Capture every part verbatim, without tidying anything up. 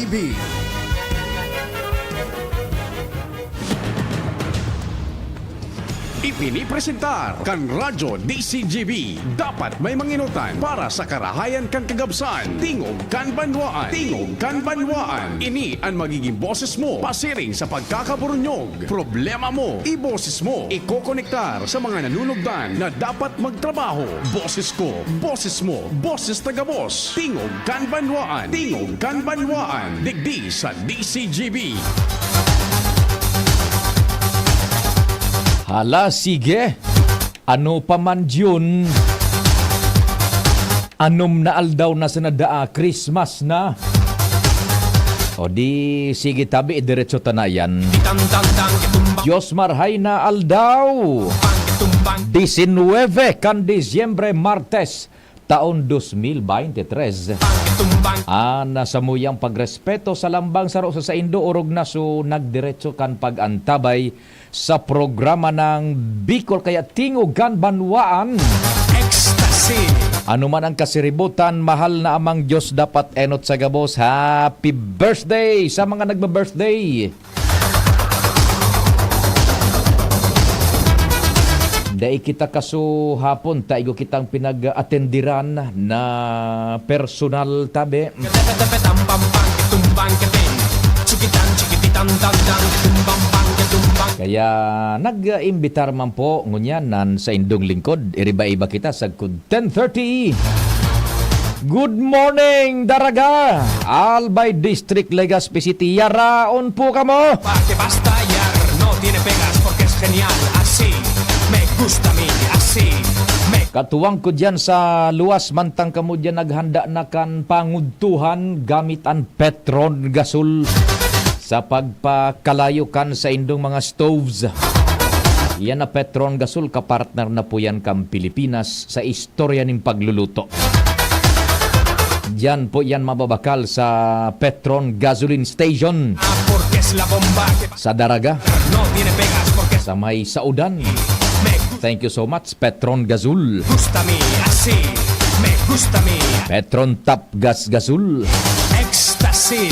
B. Ipinipresentar kan Radyo D C G B. Dapat may manginutan para sa karahayan kan kagabsan. Tingog kan banwaan. Tingog kan banwaan. Ini an magiging boses mo pasiring sa pagkakaburunyog. Problema mo, iboses mo. Ikokonektar sa mga nanunugdan na dapat magtrabaho. Boses ko, boses mo, boses taga-Boss. Tingog kan banwaan. Tingog kan banwaan. Digdi sa D C G B. Hala, sige. Ano pa man, June? Anom na aldaw na sa nadaa, Christmas na. O di, sige tabi, idiretso ta na yan. Diyos marhay na aldaw. Disinwebe kan Disyembre, Martes, taon dos mil beintitres. An samuyang pagrespeto sa lambang saro sa saindo, orog na so nagdiretso kan pag-antabay sa programa ng Bicol kaya Tingog kan Banwaan. Ecstasy. Ano man ang kasiributan, mahal na Amang Diyos, dapat enot sa gabos. Happy birthday sa mga nagbe-birthday! Dai kita kaso hapon, taigo kitang pinag-atendiran na personal tabi. Kaya nag-imbitar man po ngunyan nan saindong lingkod. Iriba-iba kita sagkod ten thirty. Good morning, Daraga! Albay District, Legazpi City. Yaraon po kamo! Porque basta yar, no tiene pegas, porque es genial, así me gusta a mí, así me Katuwang ko diyan sa luwas, mantang kamo diyan naghanda na kan pangudtuhan gamit an Petron Gasol sa pagpakalayo kan saindong mga stoves. Yan na Petron Gasol, kapartner na po yan kan Pilipinas sa istorya nin pagluluto. Diyan po yan mababakal sa Petron Gasoline Station sa Daraga, sa may Saudan. Thank you so much, Petron Gazul. Gusta mi, así, me gusta mi. Petron Top Gas Gazul. Ecstasy.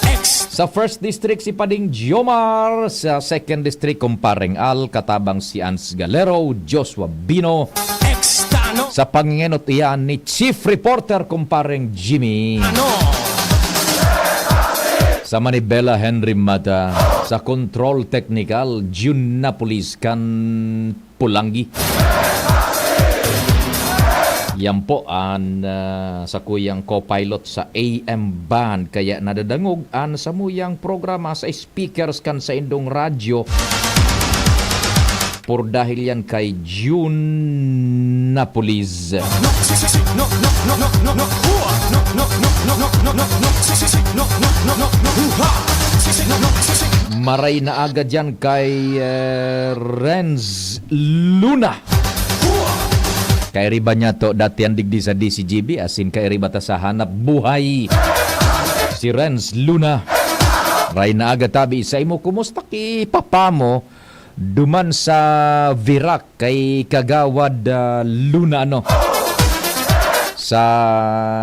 Ex- Sa First District, si Pading Jomar. Sa Second District, Kumpareng Al, katabang si Ans Galero, Joshua Bino. Extano. Sa pangenot iyan ni Chief Reporter, Kumpareng Jimmy. Ano? Sa Manibela, Henry Mata. Sa Control Technical, June Napolis kan Pulanggi. Yan po an, ah, sakuyang co-pilot sa A M band, kaya nadadangog an samuyang programa sa speakers kan saindong radyo. Por dahil yan kay June Napolis. Maray na aga diyan kay, eh, Renz Luna. Kairiba niya to, dati yan digdi sa D C G B, asin kairiba ta sa hanap buhay. Si Renz Luna. Maray na aga tabi sa imo, kumusta ki papa mo? Duman sa Virac kay Kagawad, ah, Luna, ano? Sa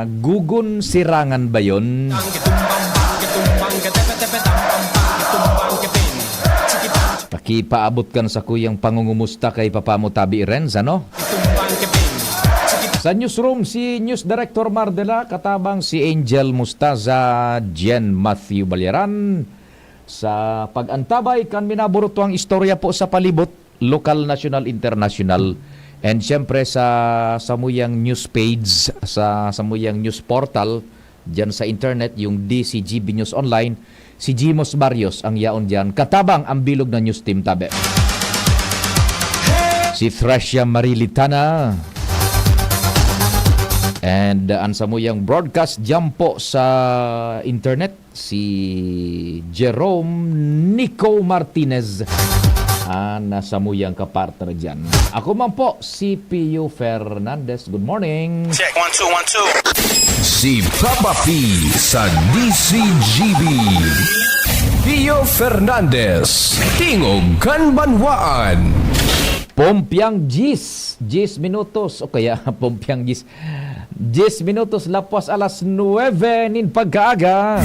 Gugon Sirangan ba yun? Pakipaabot kan sakuyang pangungumusta kay Papa mo tabi, Renz, ano? Sa newsroom, si News Director Mardela, katabang si Angel Mustaza, Jen Matthew Balyaran. Sa pag-antabay kan minaburutwang istorya po sa palibot, lokal, nasyonal, internasyonal. And siyempre sa samuyang news page, sa samuyang news portal, diyan sa internet, yung D C G B News Online, si Jimos Barrios ang yaon diyan. Katabang ang bilog na news team, tabi. Si Thracia Marilitana. And, uh, ang samuyang broadcast diyan po sa internet, si Jerome Nico Martinez, ah, na samuyang kapartner diyan. Ako man po, si Pio Fernandez. Good morning. Check, one, two, one, two. Si Papa P sa D C G B. Pio Fernandez, Tingog kan Banwaan. Pompiang diyes, diyes minutos, o kaya pompiang diyes. Diez minutos lapwas alas nuebe nin pagkaaga.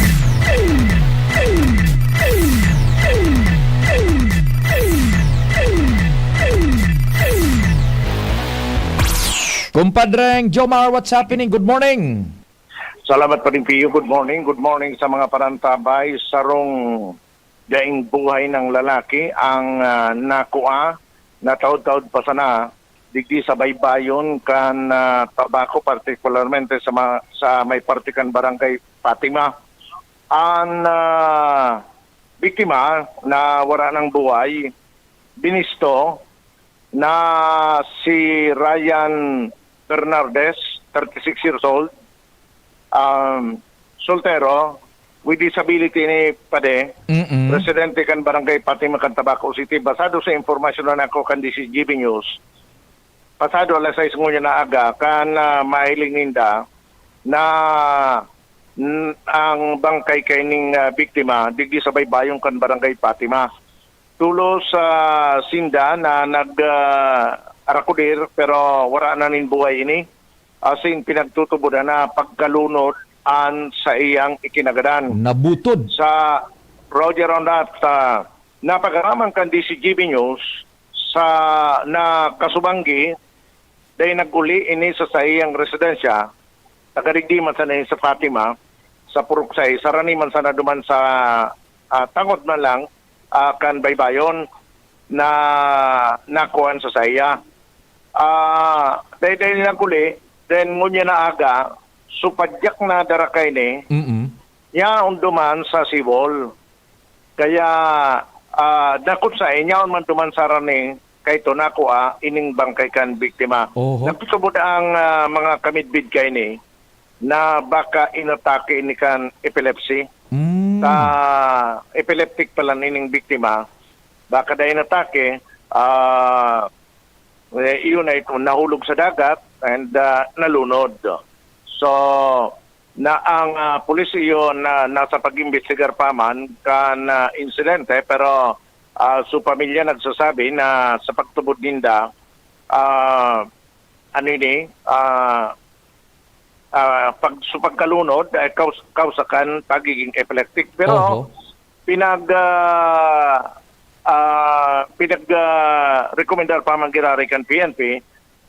Kumpadreng Jomar, what's happening? Good morning. Salamat pa rin, Pio. Good morning. Good morning sa mga parantabay. Sarong daing buhay ng lalaki ang, ah, nakua, nataod-taod pa sana digdi sa baybayon kan, ah, Tabaco, partikularmente sa ma-, sa may parte kan Barangay Fatima. Ang, ah, biktima na wara ng buhay, binisto na si Ryan Bernardes, thirty-six years old, um, soltero, with disability ni Pade, Mm-mm. residente kan Barangay Fatima kan Tabaco City. Basado sa impormasyon na nako kan D C G B News, pasado alas sais ngunyan na aga, kan, ah, mahiling ninda na, n-, ang bangkay kaining, ah, biktima digdi sa baybayon kan Barangay Fatima. Tulos sa sinda na nag, ah, arakudir, pero wara na nin buhay ini. Asin pinagtutubodan na pagkalunod an saiyang ikinagadan. Nabutod. Sa Roger on that, ah, napag-araman kan D C G B News sa, na kasubanggi, dai nag-uli ini sa saiyang residensya, taga digdi man sana ini sa Fatima, sa Purok sais, sarani man sana duman sa, ah, tangod man lang, ah, kan baybayon na nakuan sa saiya. Ah, dai, dai nag-uli, then ngunyan na aga, so padyak na dara kaini, Mm-mm. yaon duman sa seawall. Kaya, ah, dakot sa inyaon man duman sa rani, kay to nakua ining bangkay kan biktima. Oho. Nagtutubod ang, ah, mga kamidbid kaini na baka inatake ini kan epilepsy. Mm. Sa epileptic pala nining biktima, baka dai inatake, ah, eh, iyon ay nahulog sa dagat and, ah, nalunod. So, na ang, ah, pulis iyon na nasa pag-imbestigar pa man kan, ah, insidente, pero, ah, su pamilya nagsasabi na sa pagtubod ninda, ah, ano ini, ah, ah, pag-, su pagkalunod ay kaus-, kausa kan pagiging epileptic. Pero Oho. pinag, ah, ah, pinag, ah, rekomendar pa man giraray kan P N P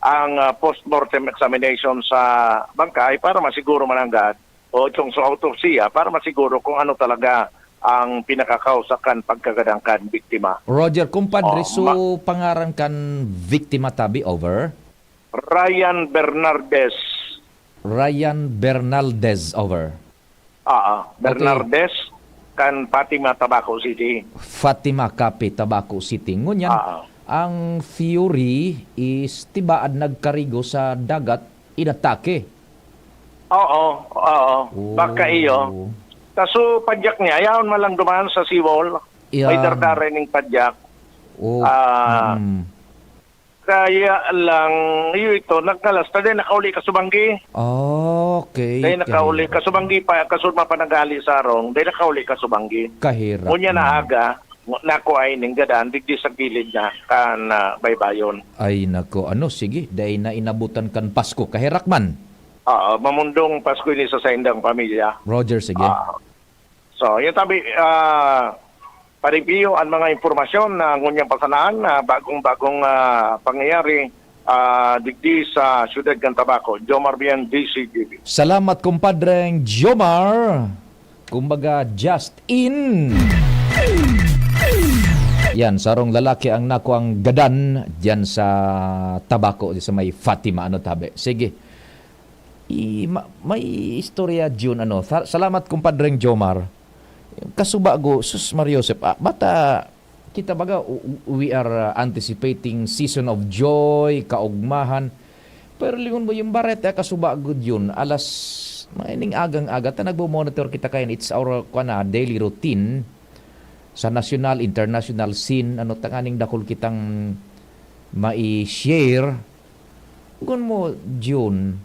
ang, ah, postmortem examination sa bangkay para masiguro mananggad o itong sa autopsiya para masiguro kung ano talaga ang pinakakausa kan pagkagadan kan biktima. Roger, kumpadre, Oh, so ma- pangaran kan biktima tabi, over? Ryan Bernardes. Ryan Bernaldez, over. Ah, ah. Okay. Bernardes, kan Fatima, Tabaco City. Fatima, Cape, Tabaco City. Ngunyan, Ah, ah. ang Fury is tibaad nagkarigo sa dagat, inatake. Oo, oo. Oh. Baka iyo. Kaso padyak niya, yaon man lang duman sa seawall. May Yeah. dardara ning padyak. Oh. Ah, Mm. Kaya lang, iyo ito, nagkalas ta din, nakauli ka subanggi. Okay, Dahil nakauli kahirap. ka subanggi pa, kasulma pa nagali sa arong, dahil nakauli ka subanggi. Kahirap Ngunyan na man. aga, nakuha ining gadan, digdi sa gilid na, kan, ah, baybayon. Ay, nako, ano, sige, dahil na inabutan kan Pasko, kahirak man. Oo, mamundong Pasko ini sa saindang pamilya. Roger, sige. Ah. So, yan tabi, ah, Pare Pio, ang mga impormasyon na ngunyan pasanaan na bagong-bagong, ah, pangyayari, ah, digdi sa siyudad kan Tabaco. Jomar Bian, D C G B. Salamat, kumpadreng Jomar. Kumbaga, just in. Yan, sarong lalaki ang nakuang gadan diyan sa Tabaco, sa may Fatima, ano tabi. Sige. I-, ma-, may istorya, Jun, ano. Sa-, salamat, kumpadreng Jomar. Kasubago, sus, Mario Joseph, ah, bata, kita baga, w-, w-, we are, uh, anticipating season of joy, kaugmahan. Pero lingon mo, yung bareta, kasubago, Jun, alas, maining agang-aga, ta nagmo-monitor kita kayan, it's our, kwan na, daily routine sa national, international scene, ano, tanganing dakul kitang mai-share. Kun mo, Jun,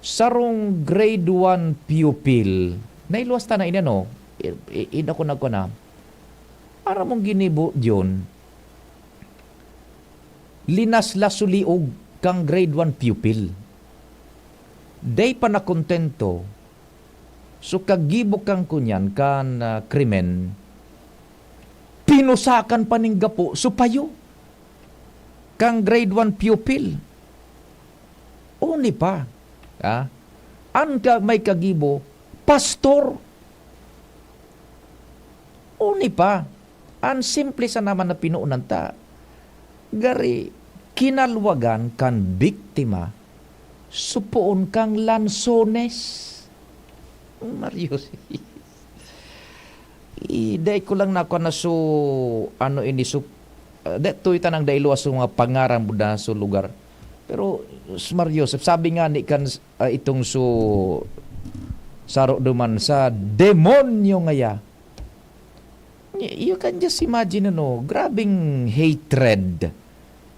sarong grade one pupil, nailuwas ta na ini, ano, i-, i-, idako na ko na. Aram mong ginibo, Jun, linaslas so liog kang grade one pupil. Dai pa nakontento, so kagibo kan kunyan kan, ah, krimen, pinusakan pa nin gapo so payo kan grade one pupil. Oni pa, ah, an ka-, may kagibo, pastor. Oni pa, an simple sana man na pinuonan ta, gari kinalwagan kan biktima, supoon kang lansones. Mario, i-, dai ko lang nakuha na so, ano ini, so, ah, da-, tuy tanang dai luwas so mga pangaran mo na so lugar. Pero, s-, Mario, sab-, sabi nga ni kan, ah, itong so, saro duman sa demonyo ngaya. Y-, you can just imagine, ano, grabing hatred.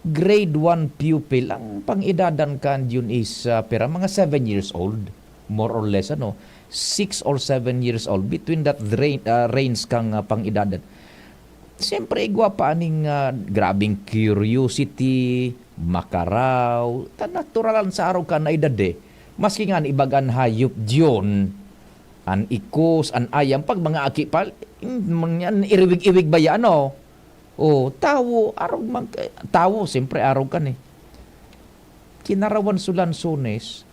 Grade one pupil, ang pang-edadan kan yun is, ah, pira, mga seven years old, more or less, ano, six or seven years old, between that ra-, ah, range kang, ah, pang-edadan. Siyempre, igwa pa aning, ah, grabing curiosity, makaraw, ta naturalan sa araw kan na edad, eh. Maski nga an ibaga an hayop diyon, an ikos, an ayam, pag mga aki pa, in-, man-, yan, iriwig-iwig ba yan, oh? Oh, tawo, arog man ka-, tawo, siyempre, arog kan, eh. Kinarawan so lansones,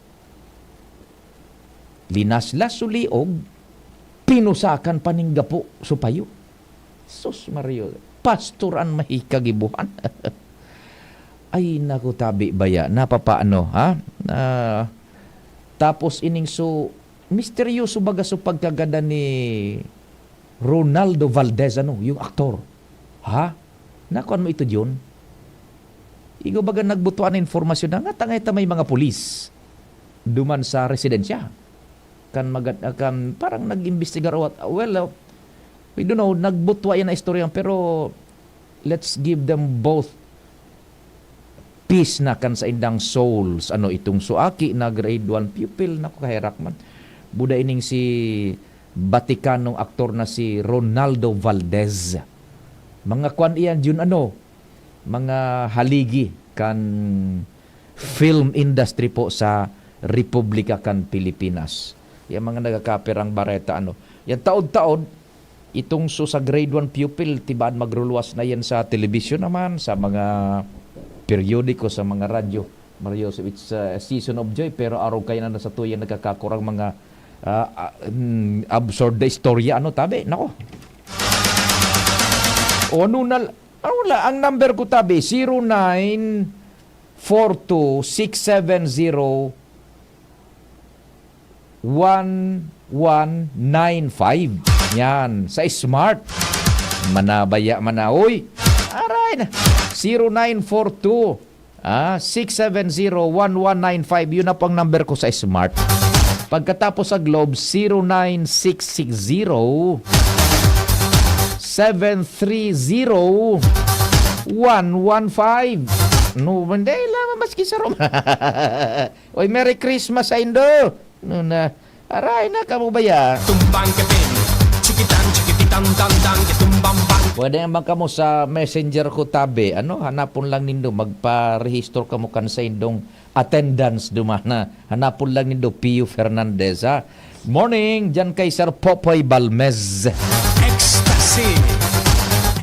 linaslas so liog, pinusakan pa nin gapo so payo. Sus Mario, pastor an may kagibuhan. Ay, naku, tabi baya, napapaano, ha? Ah, tapos ining so, misteryoso baga so pagkagadan ni Ronaldo Valdez, ano, yung aktor. Ha? Nakuan mo ito, Jun? Igwa baga nagbutuan na informasyon na, nga tangay ta may mga pulis duman sa residensya. Kan magad-, ah, kan parang nag-imbestigar o what, well, uh, we don't know, nagbutua yan na istorya, pero let's give them both peace na kan saindang souls. Ano itong suaki na grade one pupil? Naku, kaherak man. Buda ining si Vaticanong aktor na si Ronaldo Valdez. Mga kwan iyan, Jun, ano? Mga haligi kan film industry po sa Republika kan Pilipinas. Yan mga nagkakapirang bareta, ano. Yan taod-taod, itong so sa grade one pupil, tibaan magruluwas na yan sa telebisyon naman, sa mga periodiko, sa mga radyo. Mario, so it's a season of joy, pero araw kayo na sa tuya nagkakakurang mga, ah, ah, mm, absurd na istorya, ano, tabi? Nako. O, ano na, ano na, ang number ko, tabi, zero nine four two six seven zero one one nine five. Yan, sa Smart. Manabaya, manaoy. Aray na. Zero nine four two, ah, six seven zero one one nine five. Yun na po ang number ko sa Smart. Pagkatapos sa Globe, zero nine six six zero seven three zero one one five. No, hindi lang maski sa Roma. Oy, Merry Christmas sa indo! No na, aray na kamo baya? Tumbang ka din. Chikitan, chikipitan, tandang, kitumbang bang. Pwede naman kamo sa messenger ko, tabi. Ano, hanapon lang nindo, magparehistro kamo kan sa indong attendance dumana. Hanapon lang nindo, Pio Fernandez, ha? Morning, dyan kay Sir Popoy Balmez. Ecstasy.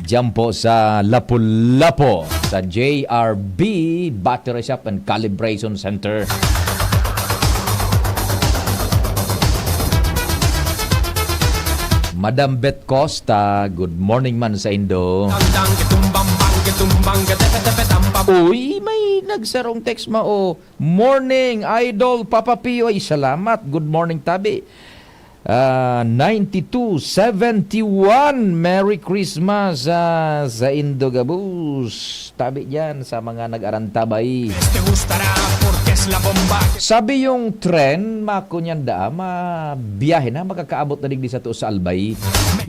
Diyan po sa Lapu-Lapu, sa J R B Battery Shop and Calibration Center. Madam Beth Costa, good morning man sa indo. Tandang, kitumbang, bang, kitumbang, gatepetepe, tambang. Uy, may nagsarong text ma, oh. Morning, Idol Papa Pio. Ay, salamat. Good morning, tabi. Ah, ninety-two seventy-one. Merry Christmas, ah, sa indo gabos. Tabi diyan sa mga nag-arantabay. Este gustará porque es la bomba. Sabi yung tren, makunyan da, mabiyahe na, makakaabot na digdi sa to sa Albay.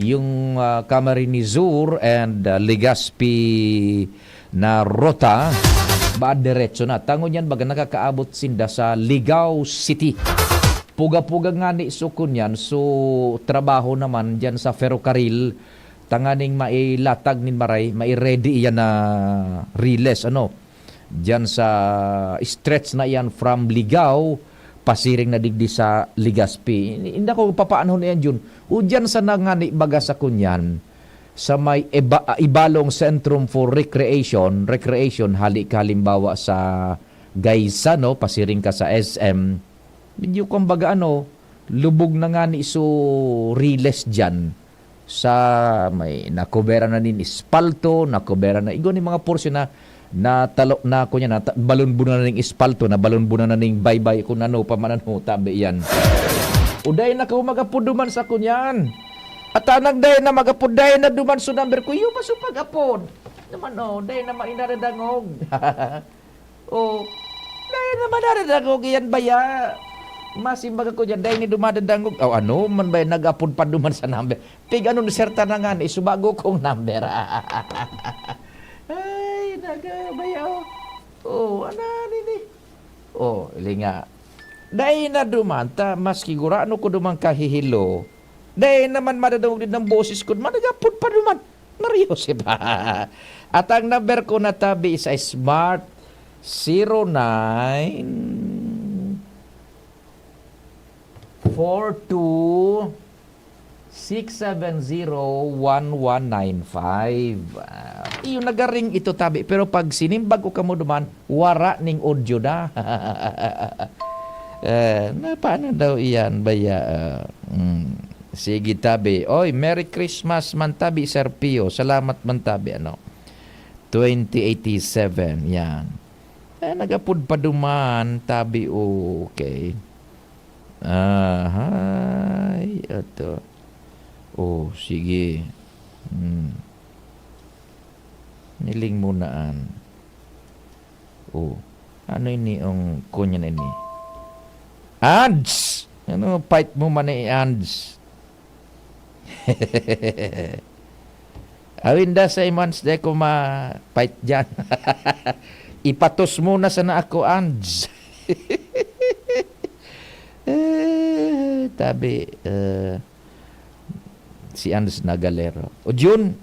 Yung, ah, Camarines Sur and, ah, Legazpi na ruta, ba, diretso na. Tangon yan, baga nakakaabot sinda sa Ligao City. Puga-puga nga ni so kunyan, so trabaho naman dyan sa ferrocarril, tanganing mailatag nin maray, mai-ready iyan na riles, ano, dyan sa stretch na iyan from Ligao pasiring na digdi sa Legazpi. Hindi ako papaanhon iyan, Jun. O diyan sa nangani baga sa kunyan, sa may Iba-, Ibalong Centrum for Recreation, recreation, hali ka halimbawa sa Gaisa, no? Pasiring ka sa S M. Medyo, kumbaga, ano, lubog na ngani so riles diyan. Sa may nakubera na nin espalto, nakubera na, igwa nin mga porsyon na natalo na, kunya na, ta-, balon-bunan na ning espalto, na balon-bunan na ning baybay, kung ano pa man, ano, tabi yan. O, dai na kamo mag-apod duman sa kunyan. At anang dai na mag-apod, dai na duman so number ko. Iyo pa so pag-apod. Naman, oh, dai na mainaradangog. Oh, dai na mainaradangog iyan baya. Masimbag ako diyan, dai ni dumadadangog. Aw, ano man ba yan? Nag-apod pa duman sa number. Pig-ano ni Sir Tanangan, isubago kong number. Ay, naga, baya, oh. Oh, ano, nini? Oh, ili nga. Dai na duman, ta, maski gurano ko duman kahihilo. Dai naman madadangog din ang boses ko, managapod pa duman. Mario Joseph. At ang number ko na tabi sa Smart, zero nine four two six seven zero one one nine five. Ah, iyo, nagaring ito tabi, pero pag sinimbag ko kamo duman, wara ning audio na. Eh, na, paano daw iyan, baya? Ah, mm. Sige, tabi. Oy, Merry Christmas man tabi, Sir Pio. Salamat man tabi, ano. Twenty eighty-seven, yan. Eh, nagapod pa duman, tabi, okay. Ahay, ato. Oh, sige. Hmm. Niling mo naan. Oh. Ano ini ang kunya na ini? Ads! Ano, fight mo man ni Ads? Awinda sa imans, di ko ma-fight dyan. Ipatos mo na sana ako, Ads. Eh, tabi, eh, si Ads Nagalero. O, Jun,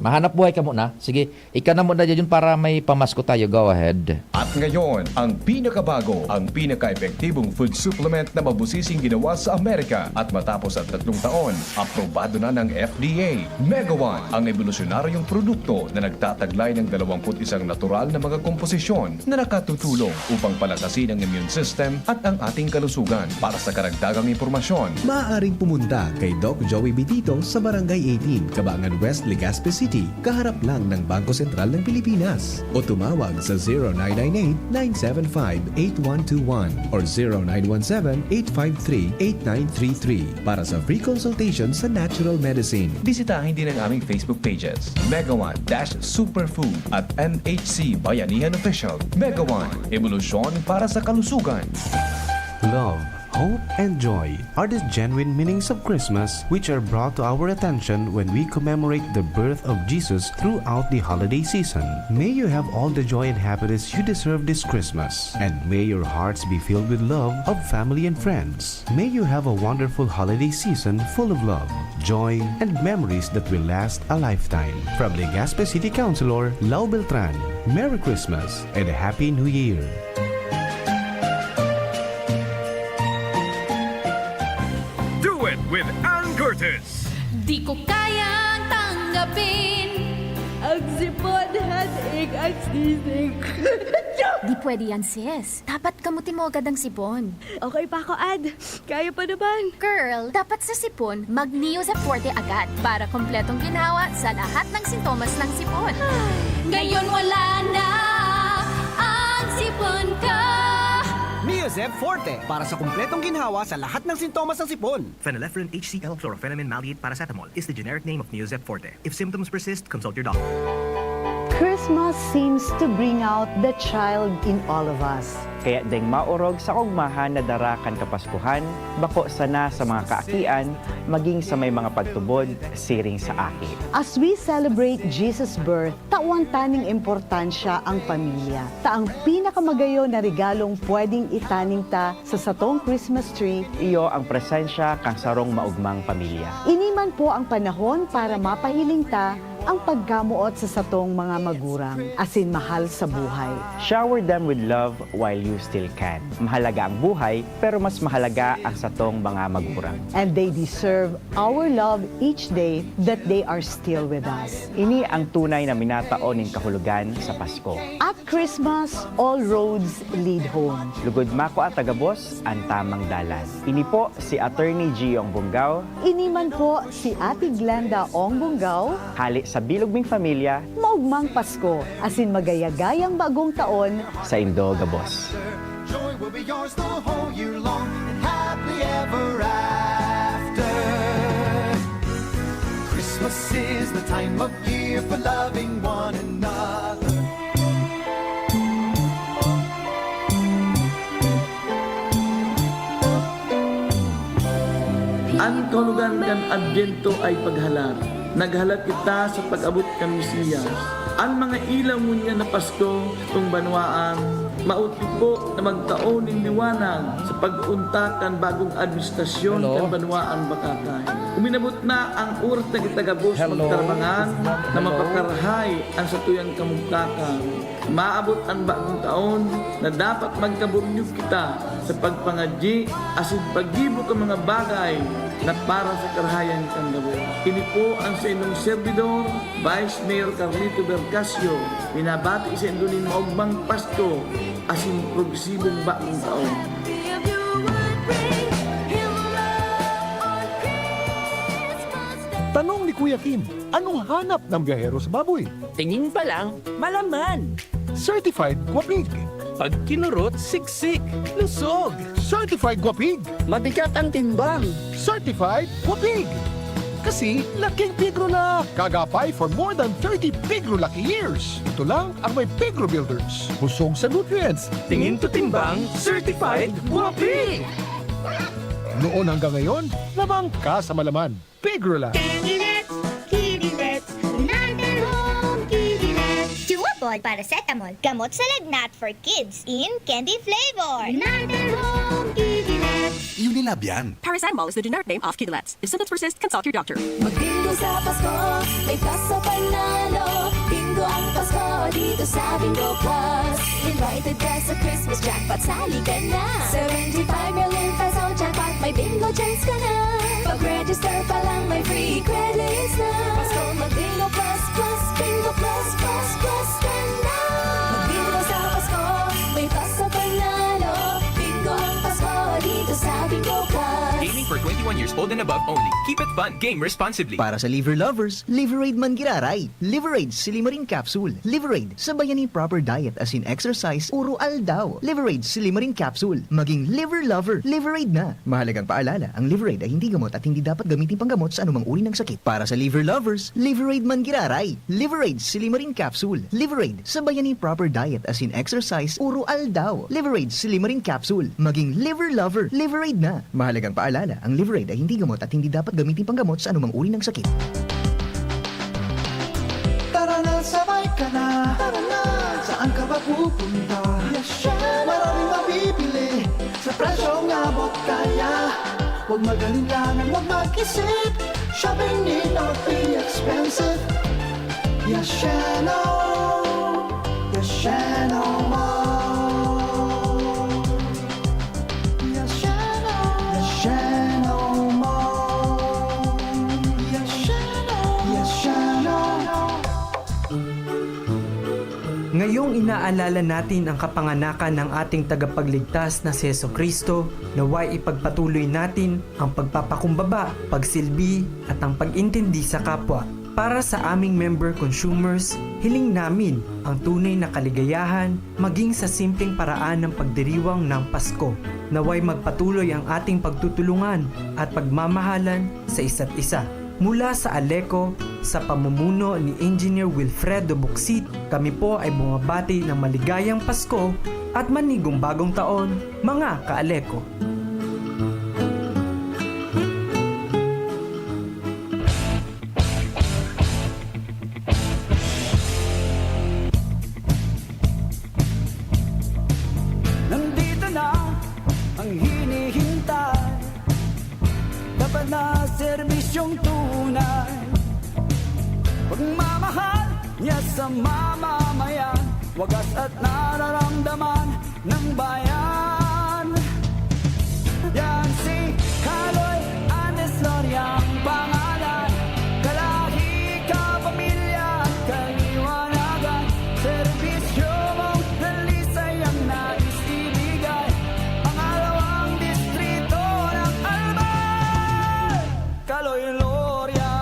mahanap buhay ka muna. Sige, ika na muna, Jun, para may pamasko tayo. Go ahead. At ngayon, ang pinakabago, ang pinaka-epektibong food supplement na mabusising ginawa sa Amerika. At matapos ang tatlong taon, aprobado na ng F D A. Mega One, ang ebolusyonaryong produkto na nagtataglay ng dalawang put isang natural na mga komposisyon na nakatutulong upang palakasin ang immune system at ang ating kalusugan. Para sa karagdagang impormasyon, maaaring pumunta kay Doc Joey Bitito sa Barangay eighteen, Cabangan West, Legazpi City, kaharap lang ng Bangko Sentral ng Pilipinas. O tumawag sa zero nine nine eight, nine seven five, eight one two one or zero nine one seven, eight five three, eight nine three three para sa free consultation sa natural medicine. Bisitahin din ang aming Facebook pages, Mega One dash Superfood at M H C Bayanihan Official. Mega One, ebolusyon para sa kalusugan. Love, hope, and joy are the genuine meanings of Christmas, which are brought to our attention when we commemorate the birth of Jesus throughout the holiday season. May you have all the joy and happiness you deserve this Christmas, and may your hearts be filled with love of family and friends. May you have a wonderful holiday season full of love, joy, and memories that will last a lifetime. From Legazpi City Councilor Lau Beltran, Merry Christmas and a Happy New Year! Do it with Ann Curtis! Di ko kayang tanggapin. Ang sipon, headache, ang sisig. Di pwede yan, sis. Dapat kamutin mo agad ang sipon. Okay pa ako, Ad. Kaya pa naman. Girl, dapat sa sipon, mag Neozep Forte agad para kompletong ginhawa sa lahat ng sintomas ng sipon. Ngayon wala na ang sipon ko. Neozep Forte para sa kompletong ginhawa sa lahat ng sintomas ng sipon. Phenylephrine H C L, chlorphenamine maleate, paracetamol is the generic name of Neozep Forte. If symptoms persist, consult your doctor. Christmas seems to bring out the child in all of us. Kaya ding maorog sa kaugmahan na dara kan Kapaskuhan, bako sana sa mga kaakian, maging sa may mga pagtubod, siring sa aki. As we celebrate Jesus' birth, tawan ta ning importansya ang pamilya. Ta ang pinakamagayon na regalong pwedeng itanim ta sa satong Christmas tree, iyo ang presensya kan sarong maugmang pamilya. Ini man po ang panahon para mapahiling ta Ang pagkamoot sa satong mga magurang asin mahal sa buhay. Shower them with love while you still can. Mahalaga ang buhay, pero mas mahalaga ang satong mga magurang. And they deserve our love each day that they are still with us. Ini ang tunay na minatao nin kahulogan sa Pasko. At Christmas, all roads lead home. Lugod makua ta gabos an tamang dalan. Ini po si Attorney Gio Ong Bungao. Ini man po si Ate Glenda Ong Bungao. Hali sa bilog ming pamilya. Maugmang Pasko, asin magayagayang bagong taon. Saindo gabos. Joy will be yours the whole year long and happily ever after. Christmas is the time of year for loving one another. An kahulogan kan Adbyento ay paghalat. Naghalat kita sa pag-abot kan Mesiyas. An mga ilaw ngunyan na Pasko, satong banwaan, mautipok na magtao nin liwanag sa pag-untak kan bagong administrasyon kan banwaan bakakay. Uminabot na an oras na kita gabos magtarbangan na mapakarahay an satuyang kamugtakan. Maabot an bagong taon na dapat magkabunyog kita sa pagpangadyi asin paggibo kan mga bagay na para sa karahayan kan gabos. Ini po an saindong serbidor, Vice Mayor Carlito Bercasio, minabati saindo nin maogmang Pasko asin progresibong bagong taon. Tanong ni Kuya Kim, anong hanap ng biyahero sa baboy? Tingin pa lang, malaman. Certified Guapig. Pag kinurot, siksik, lusog. Certified Guapig. Mabigat ang timbang. Certified Guapig. Kasi laking pigro na. Kagapay for more than thirty pigro lucky years. Ito lang ang may pigro builders. Busog sa nutrients. Tingin to timbang, certified, guapi! Noon hanggang ngayon, lamang ka sa malaman. Pigro lang. Kidilets, Kidilets, United Home Kidilets. Duopod paracetamol, gamot sa lagnat for kids in candy flavor. United Home Kidilets. Unilab yan. Paracetamol is the generic name of Kidilets. If symptoms persist, consult your doctor. Magbingo sa Pasko, may Pasko panalo. Bingo ang Pasko dito sa Bingo Plus. Invited ka sa Christmas jackpot, sali ka na. Seventy-five million peso jackpot, may bingo chance ka na. Pag-register pa lang, may free credits na. Pasko, mag-Bingo Plus, Plus, Bingo Plus, Plus, Plus ka na. Magbingo sa Pasko, may Pasko panalo. Bingo ang Pasko dito sa Bingo Plus. Gaming for twenty-one years old and above only. Keep it fun. Game responsibly. Para sa liver lovers, Liveraid man giraray. Liveraid Silimarin Capsule. Liveraid, sabayan nin proper diet asin exercise oro aldaw. Liveraid Silimarin Capsule. Maging liver lover, Liveraid na. Mahalagang paalala, ang Liveraid ay hindi gamot at hindi dapat gamitin panggamot sa anumang uri ng sakit. Para sa liver lovers, Liveraid man giraray. Liveraid Silimarin Capsule. Liveraid, sabayan nin proper diet asin exercise oro aldaw. Liveraid Silimarin Capsule. Maging liver lover, Liveraid na. Mahalagang paalala, ang Liveraid ay hindi gamot at hindi dapat gamitin panggamot sa anumang uri ng sakit. Tara na, sabay ka na. Tara na. Saan ka ba pupunta? Yasheno. Maraming mabibili sa presyong abot kaya. Huwag mag-alinlangan, huwag mag-isip. Shopping need not be expensive. Yasheno. Yasheno Mall. Yasheno. Yasheno Mall. Yasheno. Yasheno. Ngayong inaalala natin ang kapanganakan ng ating tagapagligtas na si Jesu-Cristo, naway ipagpatuloy natin ang pagpapakumbaba, pagsilbi, at ang pag-intindi sa kapwa. Para sa aming member consumers, hiling namin ang tunay na kaligayahan maging sa simpleng paraan ng pagdiriwang ng Pasko. Naway magpatuloy ang ating pagtutulungan at pagmamahalan sa isa't isa. Mula sa Aleco, sa pamumuno ni Engineer Wilfredo Bucsit, kami po ay bumabati ng maligayang Pasko at manigong bagong taon, mga ka-Aleco. Nandito na ang hinihintay. Dapat na serbisyong tunay. Pag Mamahal niya sa mamamayan, wagas at nararamdaman ng bayan. Yan si Kaloy Andes Loria ang pangalan. Kalahi, kapamilya at kaliwanagan. Serbisyo mong dalisay ang nais ibigay. Ang alawang distrito ng Albay. Kaloy Loria.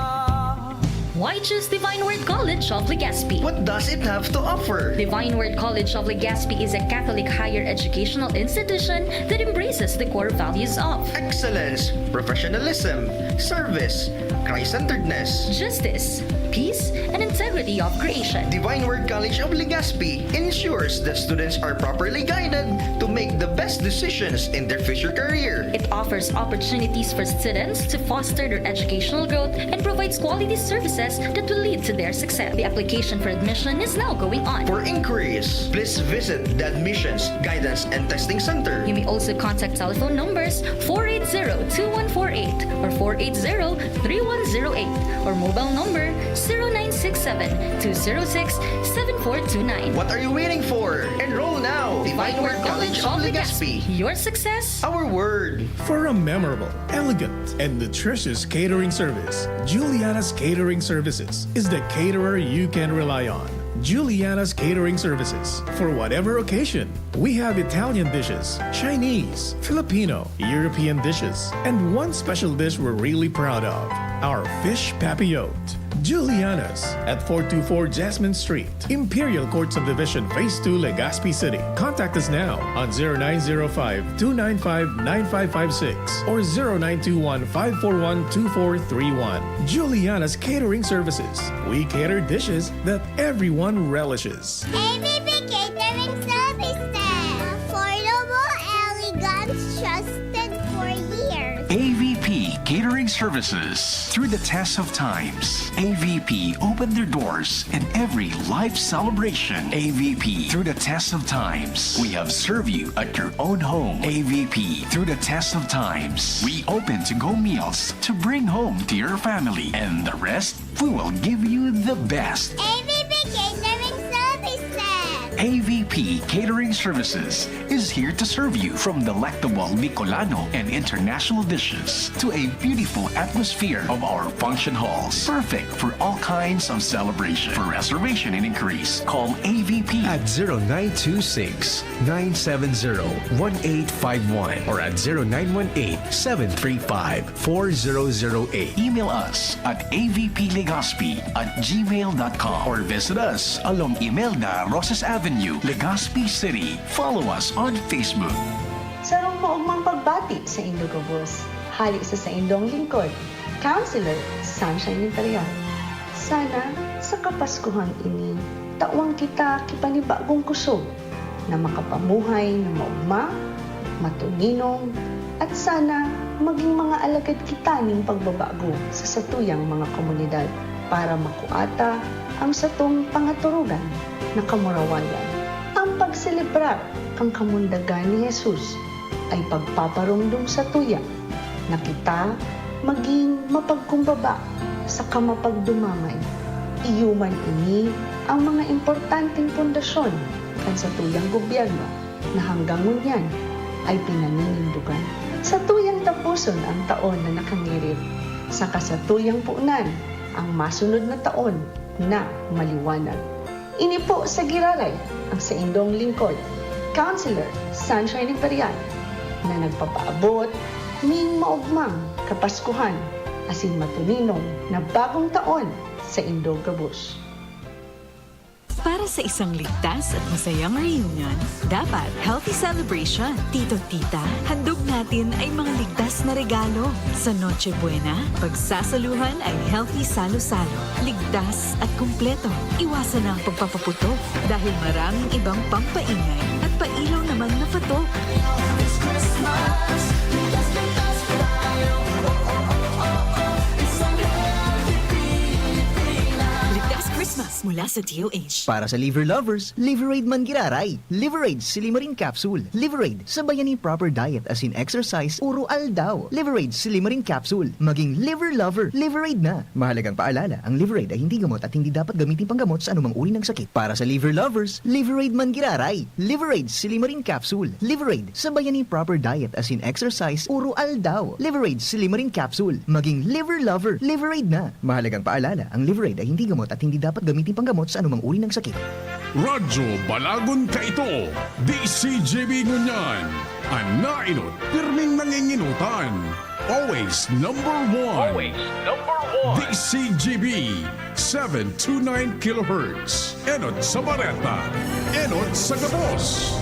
Why choose Divine Word College of Legazpi? What does it have to offer? Divine Word College of Legazpi is a Catholic higher educational institution that embraces the core values of Excellence, professionalism, service, Christ-centeredness. Justice, peace, and integrity of creation. Divine Word College of Legazpi ensures that students are properly guided to make the best decisions in their future career. It offers opportunities for students to foster their educational growth and provides quality services that will lead to their success. The application for admission is now going on. For inquiries, please visit the Admissions, Guidance, and Testing Center. You may also contact telephone numbers four eight zero two one four eight or four eight zero three one zero eight or mobile number zero nine six seven two zero six seven four two nine. What are you waiting for? Enroll now! Divine Word College of Legazpi. Your success. Our word. For a memorable, elegant, and nutritious catering service, Juliana's Catering Services is the caterer you can rely on. Juliana's Catering Services. For whatever occasion, we have Italian dishes, Chinese, Filipino, European dishes, and one special dish we're really proud of, our fish papillote. Juliana's at four two four Jasmine Street, Imperial Court Subdivision, Phase two, Legazpi City. Contact us now on zero nine zero five two nine five nine five five six or zero nine two one five four one two four three one. Juliana's Catering Services. We cater dishes that everyone relishes. A V P Catering Services. Affordable, elegant, trusted for years. A V P Catering Services. Through the test of times, A V P opened their doors in every life celebration. A V P, through the test of times, we have served you at your own home. A V P, through the test of times, we open to-go meals to bring home to your family. And the rest, we will give you the best. A V P Catering Services. A V P Catering Services is here to serve you, from delectable Bicolano and international dishes to a beautiful atmosphere of our function halls, perfect for all kinds of celebration. For reservation and inquiries, call A V P at zero nine two six, nine seven zero, one eight five one or at zero nine one eight, seven three five, four zero zero eight. Email us at A V P Legazpi at gmail dot com or visit us along Imelda Rosas Avenue, Legazpi City. Follow us on Facebook. Sarong maogmang pagbati saindo gabos, hale sa saindong lingkod, Counselor Sunshine Imperial. Sana sa Kapaskuhang ini, tawan kita ki panibagong kusog na makapamuhay na maogma, matoninong, at sana magin mga alagad kita nin pagbabago sa satuyang mga komunidad para makua ta ang satong pangaturugan na kamurawayan. Ang pagselebrar kan kamundagan ni Jesus ay pagpaparomdom satuya na kita magin mapagkumbaba saka mapagdumamay. Iyo man ini ang mga importanteng pundasyon kan satuyang gobyerno na hanggang ngunyan ay pinaninindog. Satuyang taposon ang taon na nakangirit, saka satuyang puonan ang masunod na taon na maliwanag. Ini po sa giraray ang saindong lingkod, Counselor Sunshine Imperial, na nagpapaabot nin maogmang Kapaskuhan asin matoninong na Bagong Taon saindo gabos. Para sa isang ligtas at masayang reunion, dapat healthy celebration. Tito, tita, handog natin ay mga ligtas na regalo. Sa Noche Buena, pagsasaluhan ay healthy salo-salo. Ligtas at kumpleto. Iwasan na ang pagpapaputok dahil maraming ibang pampaingay at pailaw naman na patok. Ligtas Christmas! mula sa D O H. Para sa liver lovers, Liveraid man giraray. Liveraid Silimarin Capsule. Liveraid, sabayan ni proper diet asin exercise uro aldaw. Liveraid Silimarin Capsule. Maging liver lover, Liveraid na. Mahalagang paalala, ang Liveraid ay hindi gamot at hindi dapat gamitin panggamot sa anumang uri ng sakit. Para sa liver lovers, Liveraid man giraray. Liveraid Silimarin Capsule. Liveraid, sabayan ni proper diet asin exercise uro aldaw. Liveraid Silimarin Capsule. Maging liver lover, Liveraid na. Mahalagang paalala, ang Liveraid ay hindi gamot at hindi dapat gamitin panggamot sa anumang uri ng sakit. Radyo Balagon kaito, D C G B ngunyan. An nainot, pirming nanginginutan. Always number one. Always number one. D C G B, seven two nine kilohertz. Enot sa bareta, enot sa gabos.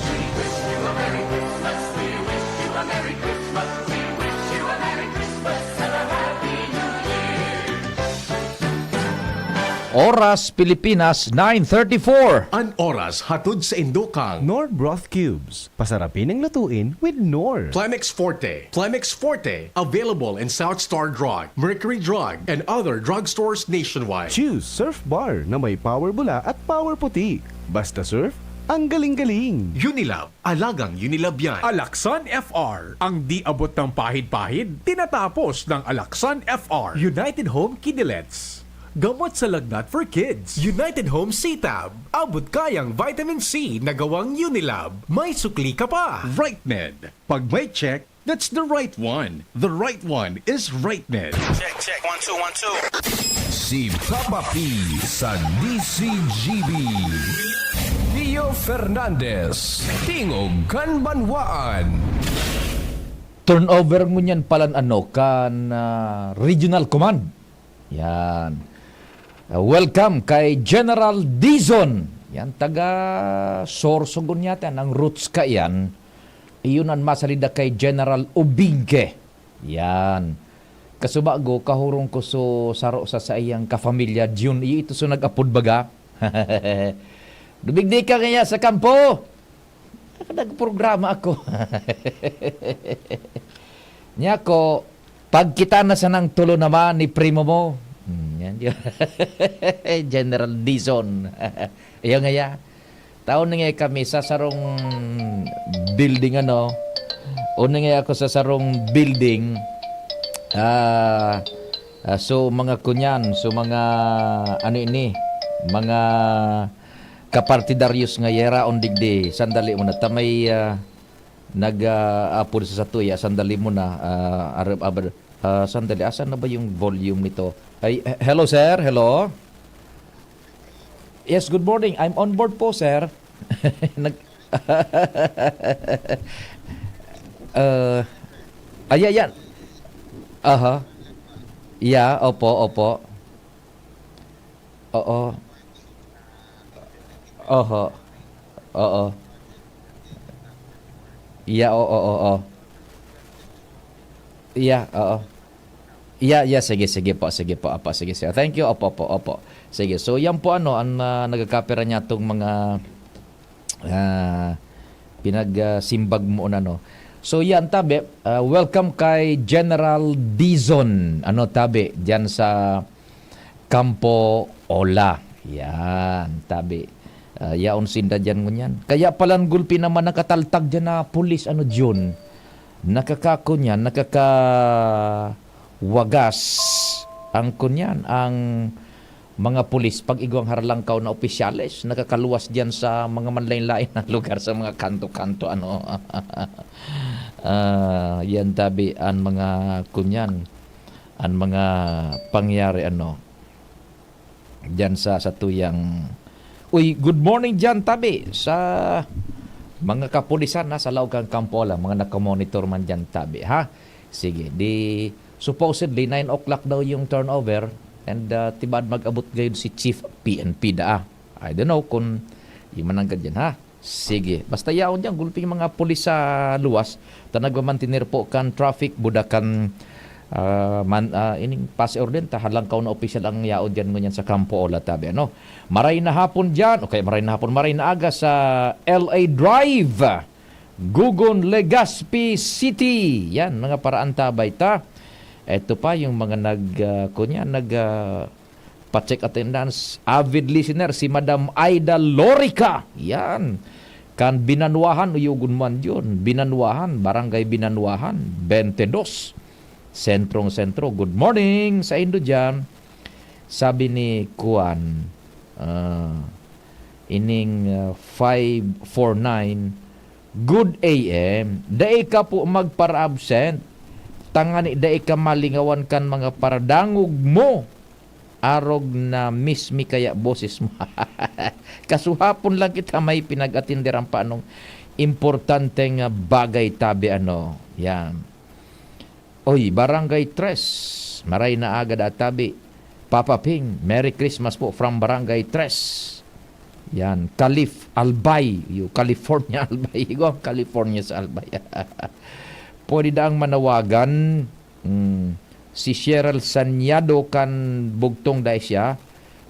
Oras Pilipinas, nine thirty-four. An oras hatod sa indokang Knorr Broth Cubes. Pasarapin ang lutuin with Knorr. Plemex Forte. Plemex Forte. Available in South Star Drug, Mercury Drug, and other drugstores nationwide. Choose Surf Bar na may power bula at power puti. Basta surf, ang galing-galing. Unilab. Alagang Unilab yan. Alaxan F R. Ang di abot ng pahid-pahid, tinatapos ng Alaxan F R. United Home Kidney Lets. Gamot sa lagnat for kids. United Home C-Tab. Abot kayang vitamin C na gawang Unilab. May sukli ka pa. Right Med. Pag may check, that's the right one. The right one is Right Med. Check, check. One, two, one, two. Si Papa P sa D C G B. Dio Fernandez, Tingog kan Banwaan. Turnover ngunyan palan ano kan, ah, Regional Command. Yan. Ah, welcome kay General Dizon. Yan, taga Sorsogon yata, ang roots ka yan. Iyon ang masalida kay General Ubingke. Yan. Kasubago, kahurong ko so saro sa saiyang kafamilya, Jun. Iyo ito so nag-apod baga. Dumigdi ka kaya sa kampo? Nagprograma ako. Niya ko, pagkita na sanang tulo naman ni primo mo. Hmm, yan yun. General Dizon. Iyo nga ya. Tao na nga kami sa sarong building, ano. Una nga ako sa sarong building. Ah, ah, so, mga kunyan, so, mga, ano ini, mga kapartidaryos nga yera, on digdi. Sandali muna, ta may, ah, nag, ah, apod sa satuya. Sandali muna, ah, arab-, abr-, ah, sandali. Asan na ba yung volume nito? Ay, he-, hello, sir? Hello? Yes, good morning. I'm on board po, sir. Nag-, ah, ay, yan, yan. Aha. Yeah, opo, opo. Oo. Oho. Oo. Yeah, oo, oo. Yeah, oo. Yeah, yeah, sige, sige po, sige po, opo, sige, sige. Thank you, opo, opo, opo. Sige, so yan po, ano, ang, ah, nagkakapira niya itong mga, ah, pinag, ah, simbag mo na, no? So yan, tabi, ah, welcome kay General Dizon, ano, tabi, dyan sa Campo Ola. Yan, tabi. Ah, yaon sinda dyan ngunyan. Kaya palan gulpi naman nakataltag dyan na pulis, ano, Jun. Nakakakunyan, nakakawagas ang kunyan, ang mga pulis pag igwang haralangkaw na opisyales, nakakaluwas diyan sa mga manlain-lain na lugar, sa mga kanto-kanto, ano. Ah, yan tabi an mga kunyan, an mga pangyari, ano, diyan sa, sa tuyang. Uy, good morning diyan, tabi, sa mga kapulisan na sa laog kan Campo Ola, mga nakamonitor man diyan, tabi, ha? Sige, di, supposedly, nine o'clock daw yung turnover, and, ah, tibaad mag-abot gayud si Chief P N P daa. I don't know kung imananggad yan, ha? Sige. Basta yaon dyan, gulping mga pulis sa luwas, ta nagmamantener po kan traffic, buda kan, ah, man, ah, ining pasi orden, ta halangkaw na opisyal ang yaon dyan ngunyan sa Campo Ola, tabi, ano? Maray na hapon dyan, okay, maray na hapon, maray na aga sa L A Drive. Gugon, Legazpi City. Yan, mga paraantabay ta. Ito pa yung mga nag, ah, kunya, nag, ah, pa-check attendance, avid listener, si Madam Aida Lorica. Yan. Kan Binanwahan, uyugon man yun. Binanwahan, Barangay Binanwahan, twenty-two. Sentrong-sentro. Good morning sa indo dyan. Sabi ni Kuan, ah, ining, ah, five four nine, "Good A M. Dai ka po magpara-absent. Tangani dai ka malingawan kan mga paradangog mo. Arog na miss mi kaya boses mo." Kasuhapon lang kita may pinag-atinderan pa anong importanteng, ah, bagay tabi ano. Yan. Oy, Barangay Tres, maray na aga da tabi. Papa Ping, Merry Christmas po from Barangay Tres. Yan, Kalif Albay, yung California Albay. Igwa ang California sa Albay. Pwede daang manawagan, mm, si Cheryl Sanyado kan Bugtong dai siya.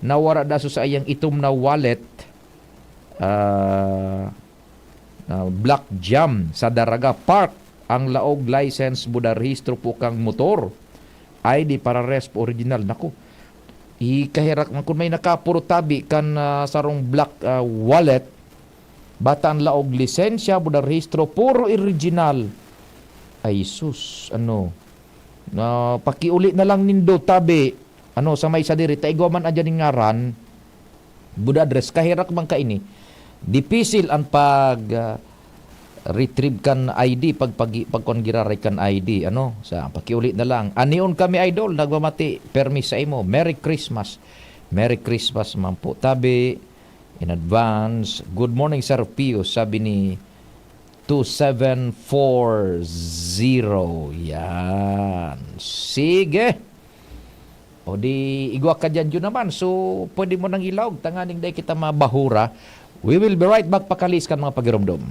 Nawara da sa iyang itom na wallet. Ah, ah, Black Jam sa Daraga Park. Ang laog, license, buda rehistro po kang motor. I D para res po original. Naku, ikaherak man kun may nakapuro tabi kan, ah, sarong black, ah, wallet. Bata ang laog, lisensya, buda rehistro, puro original. Ay sus, ano, na pakiuli na lang nindo tabi. Ano, sa may sadiri, ta igwa man adyan ning ngaran, buda address, kaherak man kaini. Dipisil ang pag, ah, retrieve kan I D, pag, pag, pagkuan giraray kan I D, ano? Sa, pakiuli na lang. Anion kami, idol, nagmamati, permi sa imo. Merry Christmas. Merry Christmas man po. Tabi, in advance. Good morning, Sir Pio, sabi ni two seven four zero. Yan. Sige. O di, igwa ka dyan, Jun naman. So, pwede mo nang ilaog. Tanganing dai kita mabahura. We will be right back, pakalihis kan mga pagiromdom.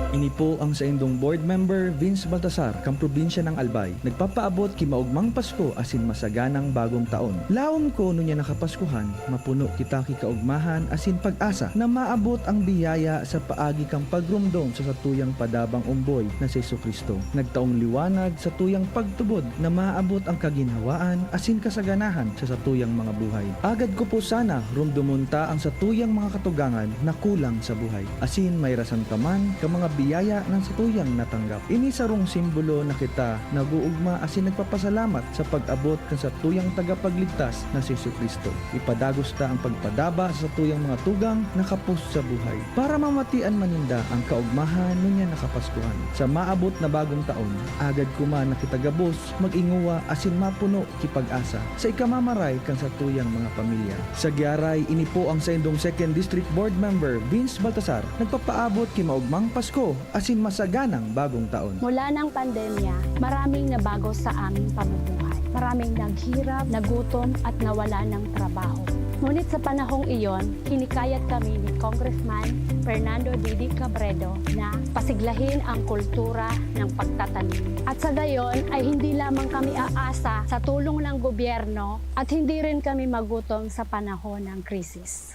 Ini po ang saindong board member, Vince Baltasar, kan probinsya ng Albay. Nagpapaabot ki maogmang Pasko asin masaganang Bagong Taon. Laom ko ngunyan na Kapaskuhan, mapuno kita ki kaogmahan asin pag-asa na maabot ang biyaya sa paagi kan pagromdom sa satuyang padabang omboy na si Jesu-Cristo. Nagtaong liwanag satuyang pagtubod na maabot ang kaginhawaan asin kasaganahan sa satuyang mga buhay. Agad ko po sana romdomon ta ang satuyang mga katugangan na kulang sa buhay, asin mairasan ta man kan mga biyaya na satuyang natanggap. Ini sarong simbolo na kita nag-oogma asin nagpapasalamat sa pag-abot kan satuyang Tagapagligtas na si Jesu-Cristo. Ipadagos ta ang pagpadaba sa satuyang mga tugang na kapos sa buhay. Para mamatian man ninda ang kaogmahan ngunyan na Kapaskuhan. Sa maabot na Bagong Taon, agad ko man na kita gabos mag-ingowa asin mapuno ki pag-asa sa ikamamaray kan satuyang mga pamilya. Sa gyaray, ini po ang saindong Second District Board Member, Vince Baltasar, nagpapaabot ki maogmang Pasko asin masaganang Bagong Taon. Mula ng pandemya, maraming nabago sa aming pamumuhay. Maraming naghirap, nagutom, at nawala ng trabaho. Ngunit sa panahong iyon, hinikayat kami ni Congressman Fernando Didi Cabredo na pasiglahin ang kultura ng pagtatanim. At sa gayon ay hindi lamang kami aasa sa tulong ng gobyerno at hindi rin kami magutom sa panahon ng krisis.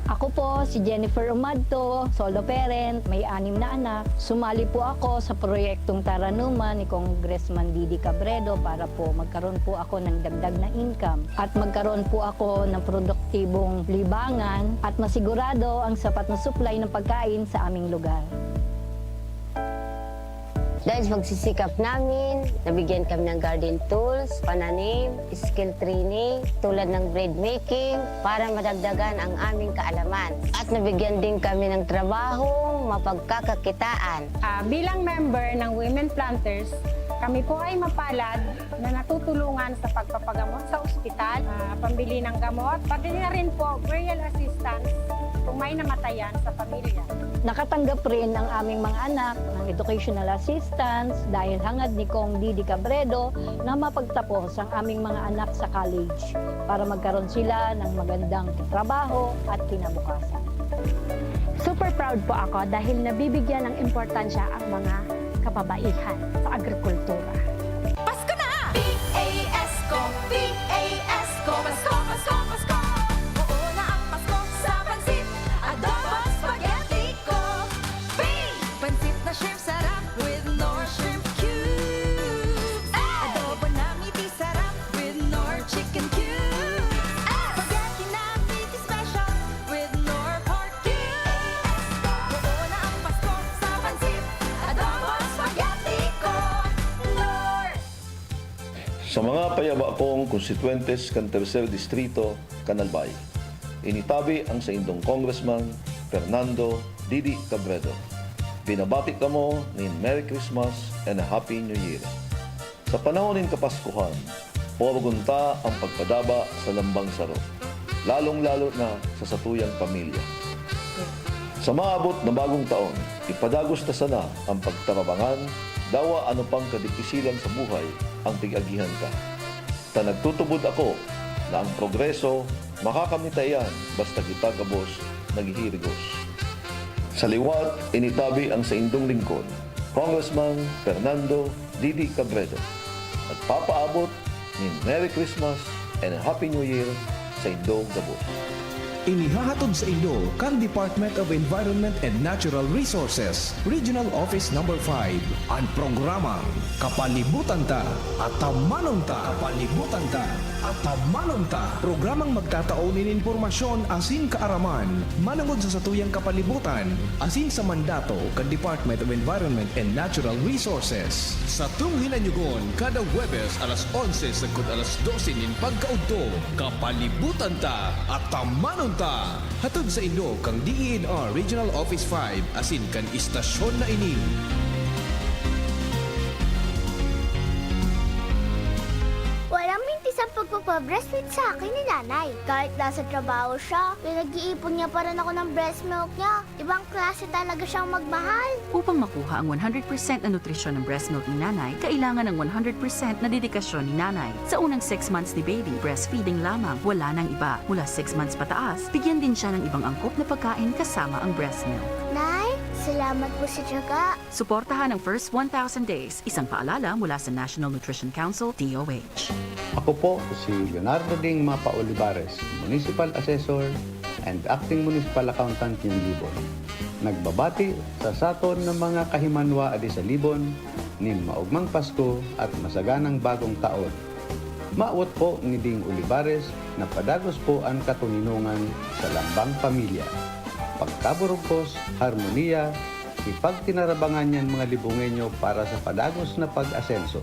Ako po si Jennifer Umadto, solo parent, may anim na anak. Sumali po ako sa proyektong Taranuman ni Congressman Didi Cabredo para po magkaroon po ako ng dagdag na income at magkaroon po ako ng produktibong libangan at masigurado ang sapat na supply ng pagkain sa aming lugar. Dahil sa pagsisikap namin, nabigyan kami ng garden tools, pananim, skill training, tulad ng bread making, para madagdagan ang aming kaalaman. At nabigyan din kami ng trabahong mapagkakakitaan. Ah, bilang member ng Women Planters, kami po ay mapalad na natutulungan sa pagpapagamot sa ospital, ah, pambili ng gamot, pati na rin po burial assistance kung may namatayan sa pamilya. Nakatanggap rin ang aming mga anak ng educational assistance dahil hangad ni Cong Didi Cabredo na mapagtapos ang aming mga anak sa college para magkaroon sila ng magandang trabaho at kinabukasan. Super proud po ako dahil nabibigyan ng importansya ang mga kababaihan sa agrikultura. Pasko na! P A S ko, P A S ko, Pasko, Pasko, Pasko. Buo na ang Pasko sa pansit, adobo, spaghetti ko. P! Pansit na shrimp sarap with Knorr shrimp cubes. Adobo na miti sarap with Knorr chicken cubes. Sa mga payaba kong konstituyentes kan Tercer Distrito, kan Albay, initabi ang saindong Congressman Fernando Didi Cabredo. Binabati kamo nin Merry Christmas and a Happy New Year. Sa panahon nin Kapaskuhan, pawagon ta ang pagpadaba sa lambang saro, lalong-lalo na sa satuyang pamilya. Sa maabot na bagong taon, ipadagos ta sana ang pagtarabangan, dawa ano pang kadipisilan sa buhay ang pig-agihan ta. Ta nagtutubod ako na ang progreso makakamit ta iyan basta kita gabos naghihirigos. Sa liwat, initabi ang saindong lingkod, Congressman Fernando Didi Cabredo. Nagpapaabot nin Merry Christmas and Happy New Year sa indong gabos. Inihahatod sa inyo kan Department of Environment and Natural Resources, Regional Office Number five, an programang Kapalibutan Ta, Atamanon Ta. Kapalibutan Ta, Atamanon Ta. Programang magtatao nin impormasyon asin kaaraman manongod sa satuyang kapalibutan asin sa mandato kan Department of Environment and Natural Resources. Satong hinanyugon kada Huwebes alas onse sagkod alas dose nin pagkaudto. Kapalibutan Ta, Atamanon Ta. Hatod sa inyo kan D E N R Regional Office five asin kan istasyon na ini. Walang mintis ang pagpapabreastfeed sa akin ni nanay. Kahit nasa trabaho siya, pinag-iipon niya pa rin ako ng breast milk niya. Ibang klase talaga siyang magmahal. Upang makuha ang one hundred percent na nutrisyon ng breast milk ni nanay, kailangan ng one hundred percent na dedikasyon ni nanay. Sa unang six months ni baby, breastfeeding lamang, wala nang iba. Mula six months pataas, bigyan din siya ng ibang angkop na pagkain kasama ang breast milk. Nay, salamat po sa tiyaga. Suportahan ang first one thousand days, isang paalala mula sa National Nutrition Council, D O H. Ako po si Leonardo Ding Mapa Olivares, Municipal Assessor and Acting Municipal Accountant nin Libon. Nagbabati sa saton na mga kahimanwa adi sa Libon nin maogmang Pasko at masaganang bagong taon. Mawot po ni Ding Olivares na padagos po an katoninongan sa lambang pamilya, pagkaburugkos, harmonia, ipagtinarabangan niyan mga Libongeño para sa padagos na pag-asenso.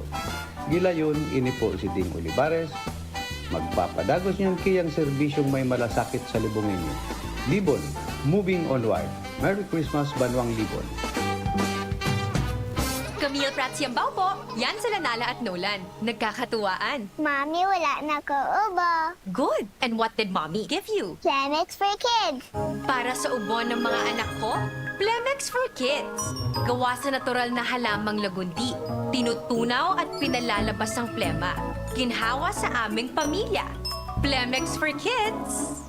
Gilayon, ini po si Ding Olivares, magpapadagos niyan kiyang serbisyong may malasakit sa Libongeño. Libon, moving onward. Merry Christmas, Banwang Libon! Camille Prats Yambao po. Yan sila Nala at Nolan. Nagkakatuwaan. Mami, wala na ko ubo. Good! And what did Mommy give you? Plemex for kids. Para sa ubo ng mga anak ko, Plemex for Kids. Gawa sa natural na halamang lagundi, tinutunaw at pinalalabas ang plema. Ginhawa sa aming pamilya. Plemex for Kids!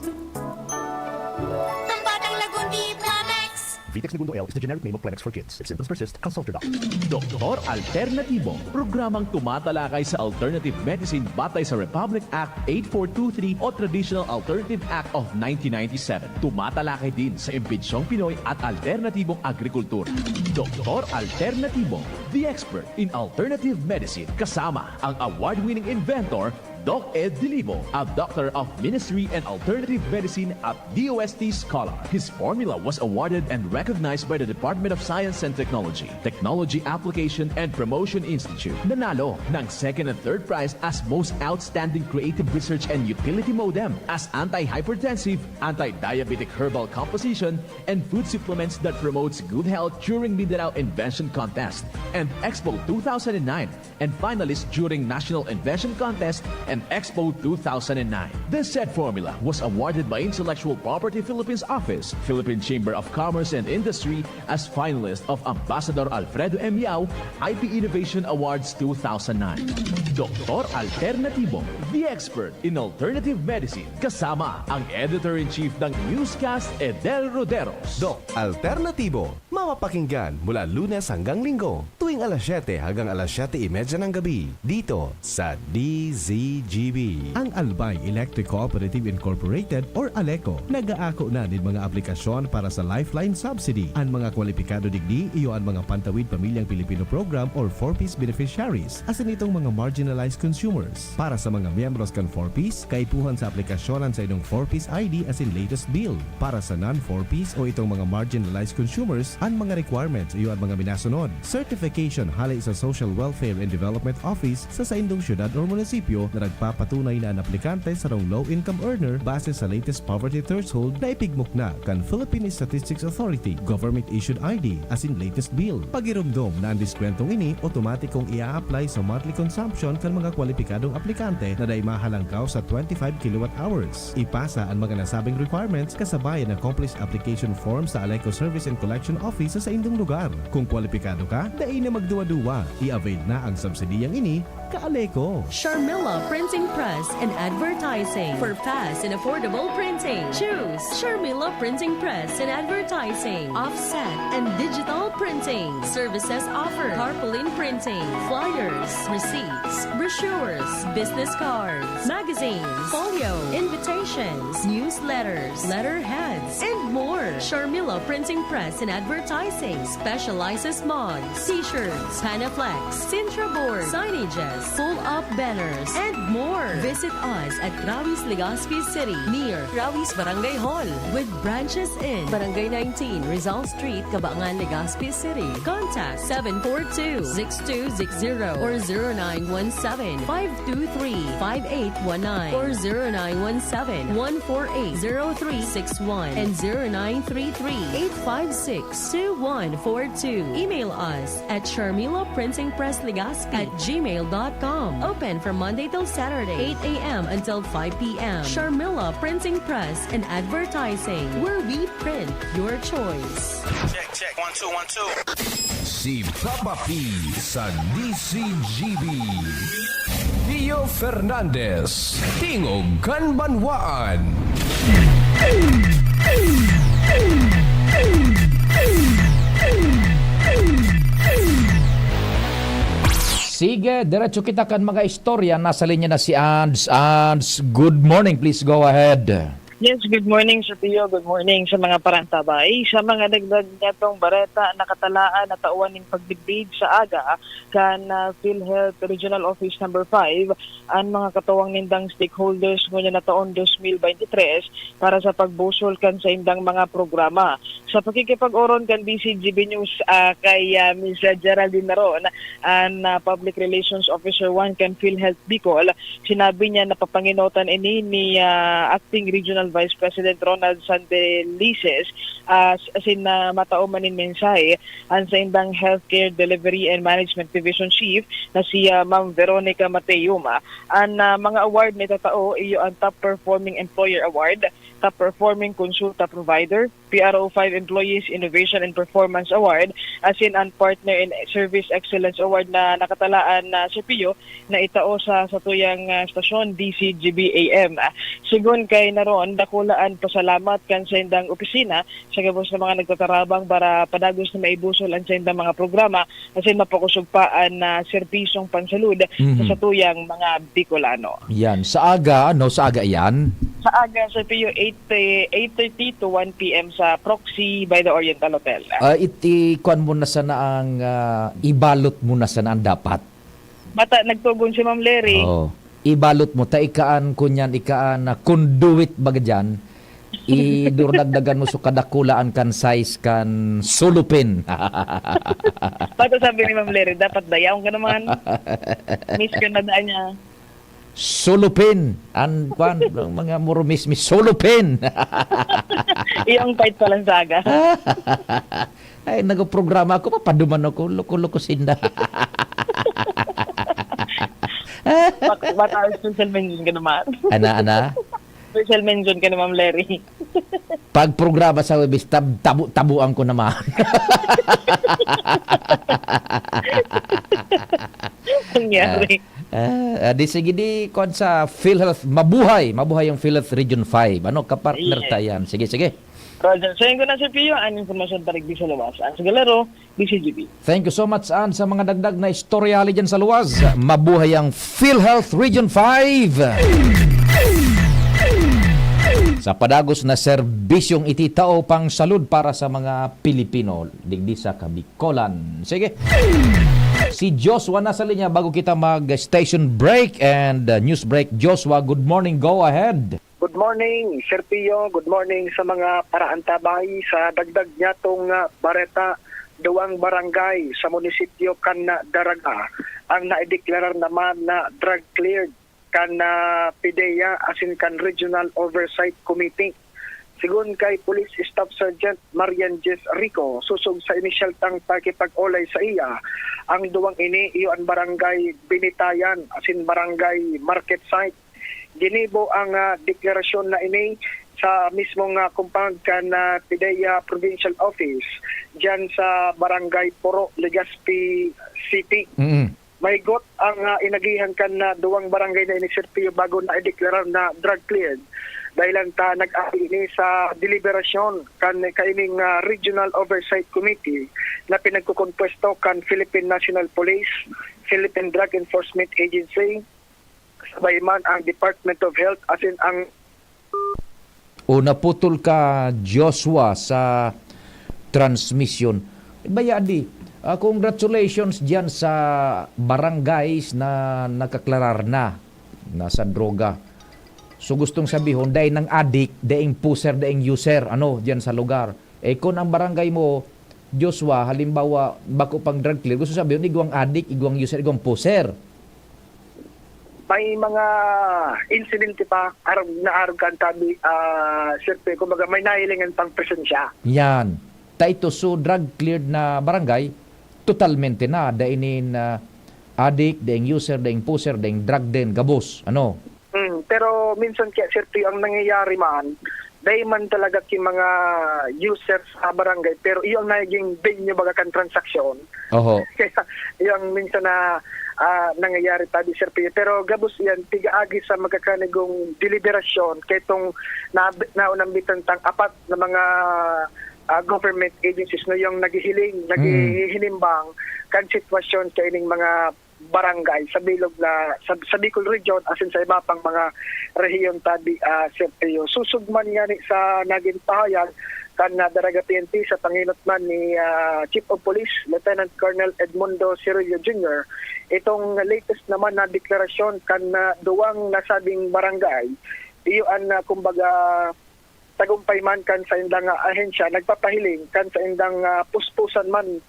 Pambatang lagundi, Plemex! Vitex Negundo L is the generic name of Plemex for Kids. If symptoms persist, consult your doctor. Doktor Alternatibo, programang tumatalakay sa alternative medicine batay sa Republic Act eight four two three o Traditional Alternative Act of nineteen ninety-seven. Tumatalakay din sa imbentsyong Pinoy at alternatibong agrikultura. Doktor Alternatibo, the expert in alternative medicine, kasama ang award-winning inventor Doc Ed Dilibo, a Doctor of Ministry and Alternative Medicine at D O S T scholar. His formula was awarded and recognized by the Department of Science and Technology, Technology Application and Promotion Institute. Nanalo ng second and third prize as Most Outstanding Creative Research and Utility Modem as anti-hypertensive, anti-diabetic herbal composition, and food supplements that promotes good health during Mindanao Invention Contest and Expo two thousand nine, and finalist during National Invention Contest and Expo two thousand nine. The said formula was awarded by Intellectual Property Philippines Office, Philippine Chamber of Commerce and Industry as finalist of Ambassador Alfredo M. Yao I P Innovation Awards two thousand nine. Doktor Alternatibo, the expert in alternative medicine, kasama ang Editor-in-Chief ng Newscast, Edel Roderos. Doc Alternatibo, mapapakinggan mula Lunes hanggang Linggo, tuwing alas siyete hanggang alas siyete y media ng gabi, dito sa D Z G B. Ang Albay Electric Cooperative Incorporated or ALECO nag-aako na nin mga aplikasyon para sa Lifeline Subsidy. An mga kwalipikado digdi iyo an mga Pantawid Pamilyang Pilipino Program or four Ps beneficiaries, asin itong mga marginalized consumers. Para sa mga miyembros kan four Ps, kaipuhan sa aplikasyon an saindong four Ps I D asin latest bill. Para sa non-four Ps o itong mga marginalized consumers, an mga requirements iyo an mga minasunod. Certification hale sa Social Welfare and Development Office sa saindong syudad or munisipyo na nagpapatunay na an aplikante sarong low-income earner base sa latest poverty threshold na ipigmukna kan Philippine Statistics Authority, government-issued I D, asin latest bill. Pagiromdom na an diskwentong ini otomatikong i-a-apply sa monthly consumption kan mga kwalipikadong aplikante na dai mahalangkaw sa twenty-five kilowatt hours. Ipasa an mga nasabing requirements kasabayan ng complete application form sa ALECO Service and Collection Office sa saindong lugar. Kung kwalipikado ka, dai na magduwa-duwa. I-avail na ang subsidiyang ini, ka-ALECO. Sharmila Printing Press and Advertising. For fast and affordable printing, choose Sharmila Printing Press and Advertising. Offset and digital printing. Services offered: tarpaulin printing, flyers, receipts, brochures, business cards, magazines, folio, invitations, newsletters, letterheads, and more. Sharmila Printing Press and Advertising specializes mugs, t-shirts, Panaflex, Sintra board, signages, pull-up banners, and more. Visit us at Rawi's, Legazpi City, near Rawi's Barangay Hall, with branches in Barangay nineteen, Rizal Street, Cabangan, Legazpi City. Contact seven four two, six two six zero or zero nine one seven, five two three, five eight one nine or zero nine one seven, one four eight, zero three six one and zero nine three three, eight five six, two one four two. Email us at Sharmila Printing Press Legazpi at gmail dot com. Open from Monday till Saturday, eight a m until five p m. Sharmila Printing Press and Advertising, where we print your choice. Check, check. One, two, one, two. Si Papa P sa D C G B. Theo Fernandez, Tingog kan Banwaan. Sige, diretso kita kan mga istorya. Nasa linya na si Ads. Ads, good morning. Please go ahead. Yes, good morning, Sir Pio. Good morning sa mga parantabay. Sa mga dagdag niyatong bareta, nakatalaan na tawan ning pagdibdib sa aga kan, ah, PhilHealth Regional Office Number five an mga katuwang nindang stakeholders ngunyan na taon dos mil bente tres para sa pagbusol kan saindang mga programa. Sa pakikipag-oron kan D C G B News, ah, kay, ah, Miss Geraldine Naron, an, ah, Public Relations Officer one kan PhilHealth Bicol, sinabi niya na papangenotan ini ni, ah, Acting Regional Vice President Ronald Sandelices, ah, s-, asin na matao man nin mensahe an saindang Healthcare Delivery and Management Division Chief na si, ah, Ma'am Veronica Mateum. An, ah, mga award na itatao, iyo an Top Performing Employer Award, Top Performing Consulta Provider, P R O five Employees Innovation and Performance Award, asin an Partner in Service Excellence Award na nakatalaan na, Sir Pio, na itao sa satuyang, ah, stasyon, D C G B A M. Ah, sigon kay Naron, dakula an pasalamat kan saindang opisina sa gabos na mga nagtatarabang para padagos na maibusol an saindang mga programa asin mapakosog pa an, ah, serbisyong pansalud sa Mhm. satuyang mga Bicolano. Yan. Sa aga, ano? Sa aga yan? Sa aga, Sir Pio, eight, eh, eight thirty to one p m sa Proxy by the Oriental Hotel. Ah, iti, kuwan mo na sana ang, ah, ibalot mo na sana ang dapat. Bata, nagtugon si Ma'am Lery. Oo. Ibalot mo, ta ikaan, kunyan, ikaan na conduit baga dyan, idurdagdagan mo so kadakulaan kan size kan sulupin. Bata sabi ni Ma'am Lery, dapat dayaw ka naman. Miss ka na daan niya. Sulupin. An, kwan, ang mga murumis, mi sulupin. Iyong fight pa lang sa aga. Ay, nagprograma ako, papaduman ako, loko-loko sinda. Bak-, baka special mention ka naman. Ana, ana? Special mention ka ni Ma'am Lery. Pag programa sa Webis, tab-, tabu-, tabuan ko naman. Nangyari. Ah, ah, di sige, di, kwan sa PhilHealth, mabuhay, mabuhay yung PhilHealth Region five. Ano, kapartner Yes. tayan. Sige, sige. Roger, sa inyo na si Pio, ang informasyon pa rin sa luwas. Ang Sigalero, B C G B. Thank you so much, Ann, sa mga dagdag na istorya hali dyan sa luwas. Mabuhay ang PhilHealth Region five. Sa padagos na serbisyong ititao pang salud para sa mga Pilipino, digdi sa Kabikolan. Sige. Si Joshua nasa linya bago kita mag-station break and uh, news break. Joshua, good morning. Go ahead. Good morning, Sir Pio. Good morning sa mga paraantabay. Sa dagdag niyatong, ah, bareta, duwang barangay sa munisipyo kan, ah, Daraga ang naideklarar naman na drug cleared kan, ah, PDEA asin kan Regional Oversight Committee. Sigon kay Police Staff Sergeant Marian Jess Rico, sosog sa inisyal tang pakipag-olay sa iya, ang duwang ini iyo an Barangay Binitayan asin Barangay Market Site. Ginibo ang, ah, deklarasyon na ini sa mismong, ah, kumpag kan, ah, PDEA Provincial Office diyan sa Barangay Poro, Legazpi City. Mm. Mahigot ang, ah, inagihan kan, ah, duwang barangay na ini, Sir Pio, bago na ideklarar na drug cleared. Dahilan ta nag-agi ini sa deliberasyon kan kaining, ah, Regional Oversight Committee na pinagkukumpwesto kan Philippine National Police, Philippine Drug Enforcement Agency, sabay man ang Department of Health asin ang O naputol ka, Joshua, sa transmission. Baya di, ah, congratulations diyan sa barangays na nakaklarar na, na sa droga. So, gustong sabihon, dai nang adik, daing pusher, daing user, ano, diyan sa lugar. Eh, kung ang barangay mo, Joshua, halimbawa, bako pang drug clear, gusto sabihon, igwang adik, igwang user, igwang pusher. May mga insidente pa, arog na arog kan tabi, ah, Sir Pe, kumbaga, may nahilingan pang presensya. Yan. Ta ito, so drug cleared na barangay, totalmente na. Dai nin, ah, adik, daing user, daing pusher, daing drug den, gabos. Ano? Hmm, pero minsan kaya, Sir Pe, ang nangyayari man, dai man talaga ki mga user sa barangay, pero iyo ang nagiging venue baga kan transaksyon. Oho. Kaya iyo ang minsan na, ah, nangyayari tabi, Sir Pe. Pero gabos iyan, pigaagi sa magkakanigong deliberasyon, kaya itong na, naunambitan tang apat na mga, ah, government agencies na yung naghihiling, Mm. naghihinimbang kan sitwasyon kaining mga barangay sa bilog na, sa, sa Bicol Region, asin sa iba pang mga rehiyon tabi, ah, Sir Pio. Susog man ngani sa nagin pahayag kan, ah, Daraga P N P sa panginot man ni, ah, Chief of Police, Lieutenant Colonel Edmundo Cirillo Junior, itong latest naman na deklarasyon kan, ah, duwang nasabing barangay, iyo an, ah, kumbaga, tagumpay man kan saindang, ah, ahensya, nagpapahiling kan saindang, ah, puspusan man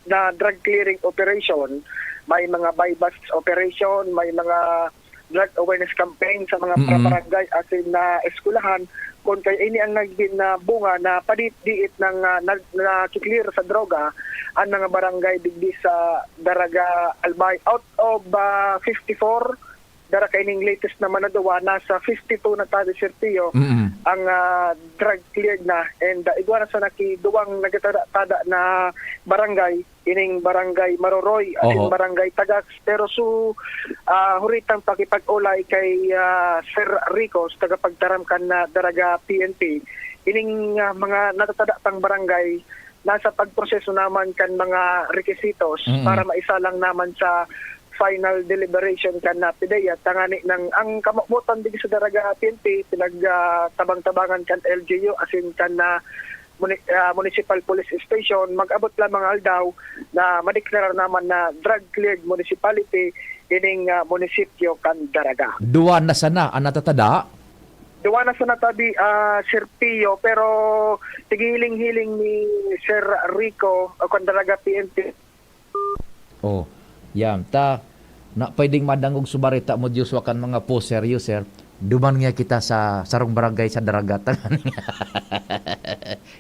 na drug clearing operation, may mga buy-bust operation, may mga drug awareness campaign sa mga Mm. barangay asin na eskwelahan. Kun kaya ini ang nagin na bunga na padiit-diit nang, ah, nag-, naki-clear sa droga ang mga barangay digdi sa Daraga Albay. Out of, ah, fifty-four, dara kaining latest naman na duwa, nasa fifty-two na tabi, Sir Pio, Mm. ang, ah, drug cleared na. And, ah, igwa na sa naki-, duwang nagtada-tada na barangay, ining Barangay Maroroy, asin Oho. Barangay Tagaks. Pero su, ah, huritang pakipag-olay kay, ah, Sir Rico, sa tagapagtaram kan, ah, Daraga P N P, ining, ah, mga natatada pang barangay, nasa pagproseso naman kan mga rekisitos Mm. para maisalang naman sa final deliberation kan na PDEA, tangani nang ang kamobotan digdi sa Daraga P N P, pinag, ah, tabang-tabangan kan L G U, asin kan na muni-, ah, Municipal Police Station, mag-abot lamang aldaw na madeklarar naman na drug-cleared municipality ining, ah, munisipyo kan Daraga. Duwa na sana ang natatada? Duwa na sana tabi, ah, Sir Pio, pero tigihiling-hiling ni Sir Rico o kan Daraga P N P. Oh, yan. Ta, na pwedeng madangog sa bareta mo, Joshua, kan mga poser, user. Duman nga kita sa sarong barangay sa Daraga.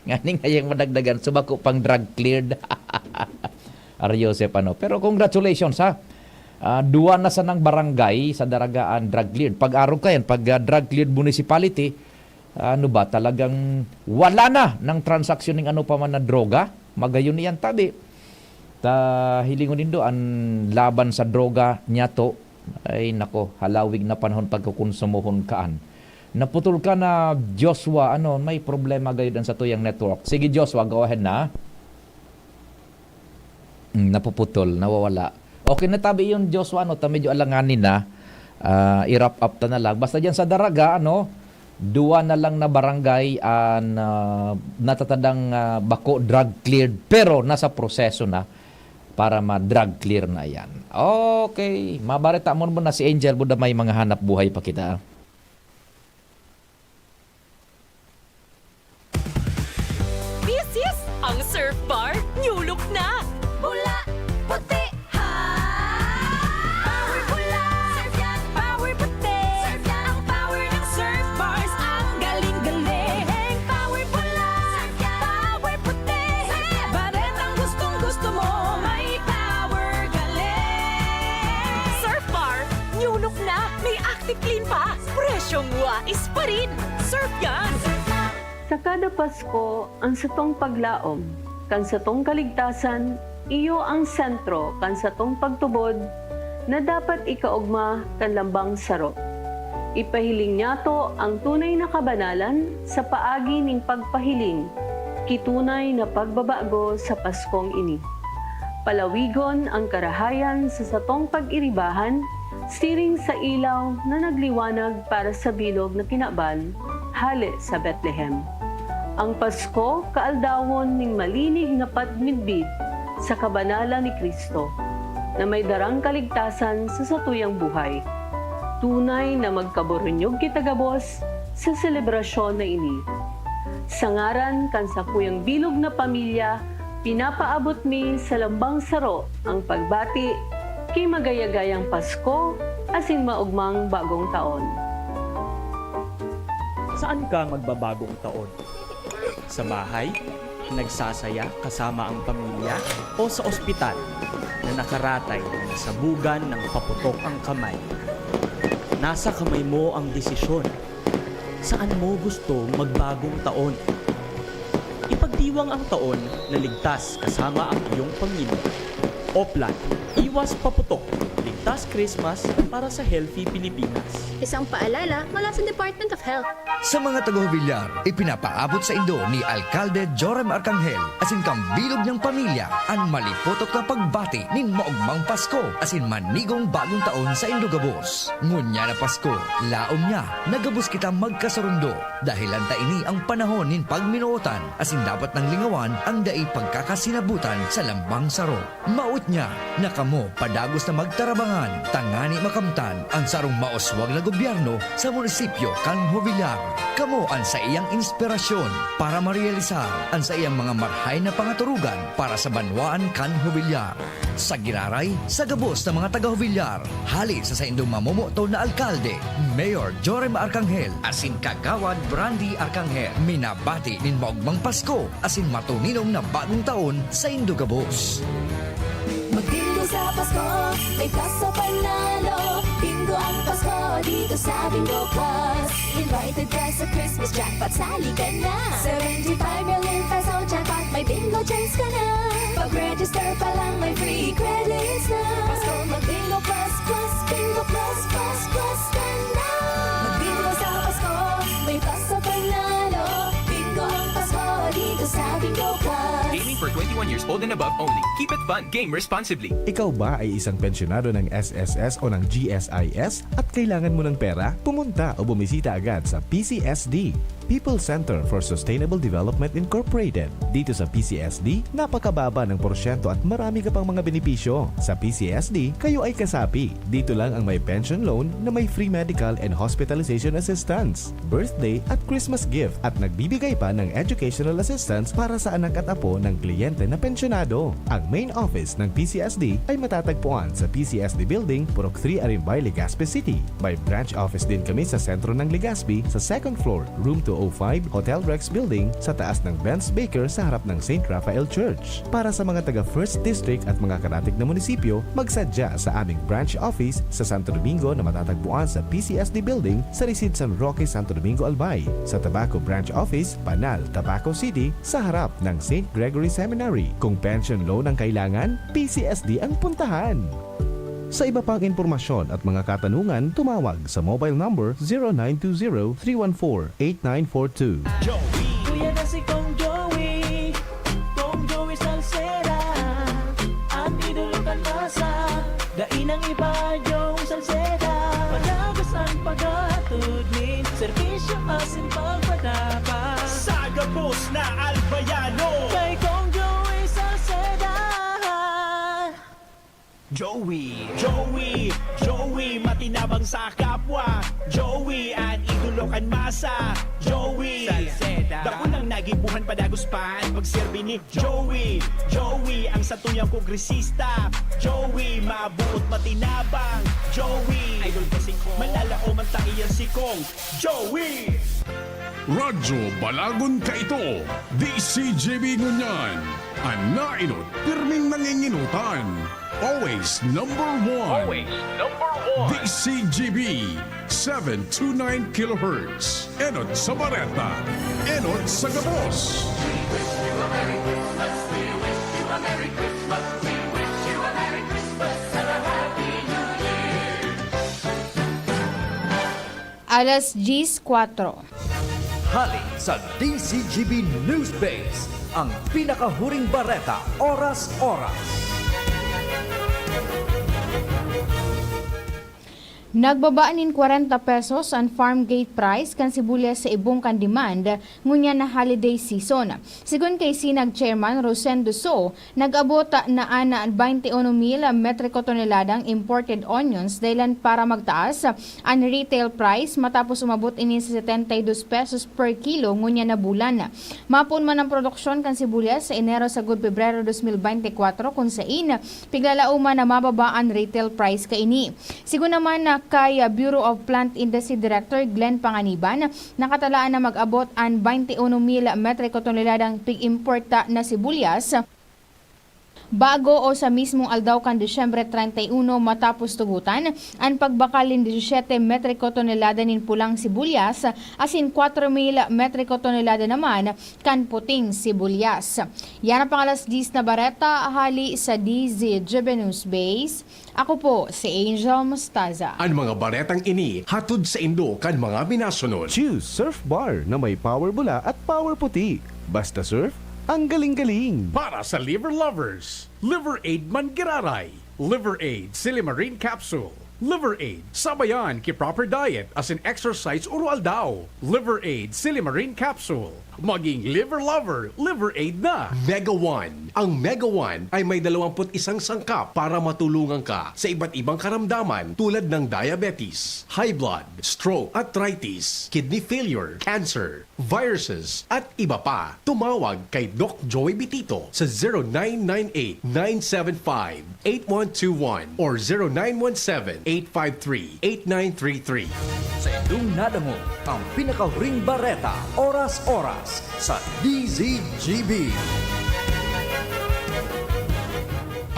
Nganing hayang madagdagan, subako pang drug cleared. Ar Joseph, ano. Pero congratulations, ha. Ah, duwa na sanang barangay sa Daraga an drug cleared. Pag-arog ka yan, pag, ah, drug cleared municipality, ano ba, talagang wala na ng transaksyon ng ano pa man na droga. Magayon iyan tabi. Ta, hilingon nindo, an laban sa droga niyato, ay nako, halawig na panahon pagkukonsumohon kaan. Naputol ka na, Joshua. Ano, may problema gayud an satuyang network. Sige, Joshua, go ahead na. Hmm, napuputol, nawawala. Okay na tabi yun, Joshua, ano, ta medyo alanganin na. Ah, i-wrap up ta na lang. Basta diyan sa Daraga, ano, duwa na lang na barangay an, ah, natatadang, ah, bako drug cleared, pero nasa proseso na para ma-drug clear na yan. Okay, mabareta mo na si Angel, buda may mga hanap buhay pa kita. This is ang Surf Bar, new look na! Pula, puti, ha! Power pula, surf yan, power puti. Surf yan, ang power ng Surf Bars, ang galing-galing. Power pula, surf yan, power puti. Baretang gustong-gusto mo, may power galing. Surf Bar, new look na, may Active Clean pa. Presyong wais pa rin. Surf yan! Sa kada Pasko, ang satong paglaom kan satong kaligtasan iyo ang sentro kan satong pagtubod na dapat ikaogma kan lambang saro. Ipahiling niyato ang tunay na kabanalan sa paagi ning pagpahiling ki tunay na pagbabago sa Paskong ini. Palawigon ang karahayan sa satong pag-iribahan siring sa ilaw na nagliwanag para sa bilog na kinaban hale sa Betlehem. Ang Pasko kaaldawon nin malinig na pagmidbid sa kabanalan ni Cristo, na may darang kaligtasan sa satuyang buhay. Tunay na magkaburunyog kita gabos sa selebrasyon na ini. Sa ngaran kan sakuyang bilog na pamilya, pinapaabot mi sa lambang saro ang pagbati ki magayagayang Pasko asin maogmang Bagong Taon. Saan ka magbabagong taon? Sa bahay, nagsasaya kasama ang pamilya, o sa ospital na nakaratay na nasabugan ng paputok ang kamay? Nasa kamay mo ang desisyon. Saan mo gusto magbagong taon? Ipagdiwang ang taon na ligtas kasama ang iyong pamilya. Oplan, iwas paputok, ligtas Christmas para sa healthy Pilipinas. Isang paalala mula sa Department of Health. Sa mga taga-Jovellar, ipinapaabot saindo ni Alkalde Joram Arcangel asin kan bilog niyang pamilya an maliputok na pagbati nin maogmang Pasko asin manigong Bagong Taon saindo gabos. Ngunyan na Pasko, laom niya na gabos kita magkasurundo. Dahelan ta ini an panahon nin pagminootan asin dapat nang lingawan an dai pagkakasinabutan sa lambang saro. Maot niya na kamo padagos na magtarabangan tangani makamtan an sarong mauswag na gobyerno sa munisipyo kan Jovellar. Kamo an saiyang inspirasyon para marealisar an saiyang mga marahay na pangaturugan para sa banwaan kan Jovellar. Sa giraray, sa gabos na mga taga-Jovellar, hale sa saindong mamomoton na alkalde, Mayor Joram Arcangel asin Kagawad Brandy Arcangel, minabati nin maogmang Pasko asin matuninong na Bagong Taon saindo gabos. Magbingo sa Pasko, may Pasko panalo. Bingo ang Pasko dito sa Bingo Plus. Invited ka sa Christmas jackpot, sali ka na. Seventy-five million peso jackpot, may bingo chance ka na. Pag-register pa lang, may free credits na. Pasko, mag-Bingo Plus, Plus, Bingo Plus, Plus, Plus ka na. Magbingo sa Pasko, may Pasko panalo. Bingo ang Pasko dito sa Bingo Plus. Gaming for twenty-one years old and above only. Keep it fun. Game responsibly. Ikaw ba ay isang pensyonado ng S S S o ng G S I S at kailangan mo ng pera? Pumunta o bumisita agad sa P C S D, People Center for Sustainable Development Incorporated. Dito sa P C S D, napakababa ng porsyento at marami ka pang mga benepisyo. Sa P C S D, kayo ay kasapi. Dito lang ang may pension loan na may free medical and hospitalization assistance, birthday at Christmas gift, at nagbibigay pa ng educational assistance para sa anak at apo ng kliyente na pensyonado. Ang main office ng P C S D ay matatagpuan sa P C S D Building, Purok three, Arimbay, Legazpi City. May branch office din kami sa sentro ng Legazpi, sa second floor, room two oh five, Hotel Rex Building, sa taas ng Benz Baker sa harap ng Saint Raphael Church. Para sa mga taga First District at mga karatig na munisipyo, magsadya sa aming branch office sa Santo Domingo na matatagpuan sa P C S D Building sa Resides San Roque, Santo Domingo, Albay, sa Tabaco Branch Office, Panal, Tabaco City, sa harap ng Saint Gregory Seminary. Kung pension loan ang kailangan, P C S D ang puntahan. Sa iba pang impormasyon at mga katanungan, tumawag sa mobile number zero nine two zero, three one four, eight nine four two. Joey. Kuya na si Kong Joey. Kong Joey Salceda. An idolo kan masa. Dai nang iba, Joey Salceda. Padagas an paghatod nin serbisyo asin pagpadapat. Sa gabos na Albayano. Kay Kong Joey Salceda. Joey, Joey, Joey, matinabang sa kapwa. Joey, an idolo kan masa. Joey, Salceda. Dakulang nagibuhan, padagos pa an pagserbi ni Joey. Joey, ang satuyang kongresista. Joey, mabuot, matinabang. Joey, idol ko si Kong. Malalaoman ta iyan si Kong. Joey! Radyo Balagon kaito, D C G B ngunyan. An naenot, pirming nangingenotan. Always number one. Always number one. D C G B, seven two nine kilohertz. Enot sa bareta, enot sa gabos. Alas diyes kwatro. Hali sa D C G B News Base, ang pinakahuring bareta, oras-oras. Nagbaba nin kwarenta pesos an farm gate price kan sibuyas sa ibong kan demand ngunyan na holiday season. Sigon kay Sinag Chairman Rosendo So, nag-abot na an baynte uno mil metriko toneladang imported onions dahilan para magtaas an retail price matapos umabot ini sa setenta y dos pesos per kilo ngunyan na bulan. Mapoon man an produksyon kan sibuyas sa Enero sagkod Pebrero dos mil beynte kwatro, kun sain piglalaoman na mababa an retail price kaini. Sigon naman na kay Bureau of Plant Industry Director Glenn Panganiban, nakatalaan na mag-abot an baynte uno mil metriko toneladang pig-importa na sibuyas, bago o sa mismong aldaw kan Disyembre treinta y uno matapos tugotan an pagbakal nin diecisiete metriko tonelada nin pulang sibuyas asin kwatro mil metriko tonelada naman kan puting sibuyas. Yan ang pang-alas diyes na bareta hali sa D Z G B News Base. Ako po si Angel Mostaza. An mga baretang ini hatod saindo kan mga minasunod. Choose Surf Bar na may power bula at power puti. Basta surf, ang galing-galing. Para sa liver lovers, Liver Aid man giraray. Liver Aid Silimarin Capsule. Liver Aid, sabayan ki proper diet asin exercise uro-aldaw. Liver Aid Silimarin Capsule. Maging liver lover, Liver Aid na! Mega One. Ang Mega One ay may dalawampu't isang sangkap para matulungan ka sa iba't ibang karamdaman tulad ng diabetes, high blood, stroke, arthritis, kidney failure, cancer, viruses, at iba pa. Tumawag kay Doc Joey Bitito sa zero nine nine eight, nine seven five, eight one two one or zero nine one seven, eight five three, eight nine three three. Sa indong nadangog ang pinakahuring bareta, oras-oras, sa D Z G B.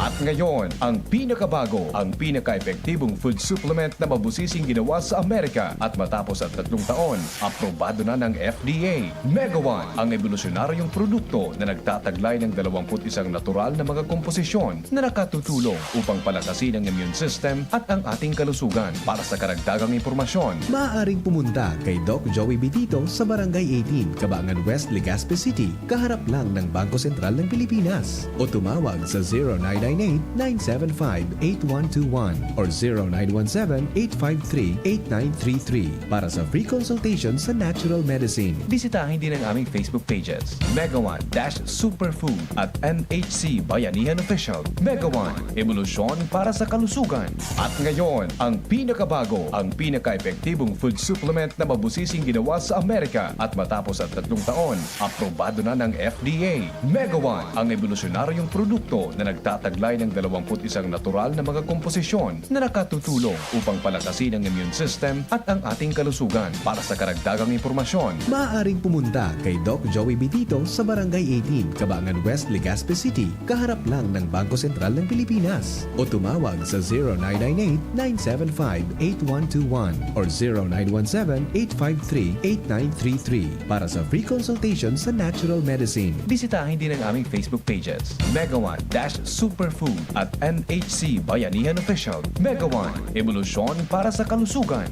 At ngayon, ang pinakabago, ang pinaka-epektibong food supplement na mabusising ginawa sa Amerika at matapos ang tatlong taon, aprobado na ng F D A. Mega One, ang ebolusyonaryong produkto na nagtataglay ng dalawampu't isang natural na mga komposisyon na nakatutulong upang palakasin ang immune system at ang ating kalusugan. Para sa karagdagang impormasyon, maaaring pumunta kay Doc Joey Bitito sa Barangay eighteen, Cabangan West, Legazpi City, kaharap lang ng Bangko Sentral ng Pilipinas. O tumawag sa zero nine nine eight, nine seven five, eight one two one or zero nine one seven, eight five three, eight nine three three para sa free consultation sa natural medicine. Bisitahin din ang aming Facebook pages, Mega One dash Superfood at M H C Bayanihan Official. Mega One, ebolusyon para sa kalusugan. At ngayon, ang pinakabago, ang pinaka-epektibong food supplement na mabusising ginawa sa Amerika at matapos ang tatlong taon, aprobado na ng F D A. Mega One, ang ebolusyonaryong produkto na nagtataglay ng dalawampu't isang natural na mga komposisyon na nakatutulong upang palakasin ang immune system at ang ating kalusugan. Para sa karagdagang impormasyon, maaaring pumunta kay Doc Joey Bitito sa Barangay eighteen, Cabangan West, Legazpi City, kaharap lang ng Bangko Sentral ng Pilipinas. O tumawag sa zero nine nine eight, nine seven five, eight one two one or zero nine one seven, eight five three, eight nine three three para sa free consultation sa natural medicine. Bisitahin din ang aming Facebook pages, Mega One dash Super Food at N H C Bayanihan Official. Mega One, ebolusyon para sa kalusugan.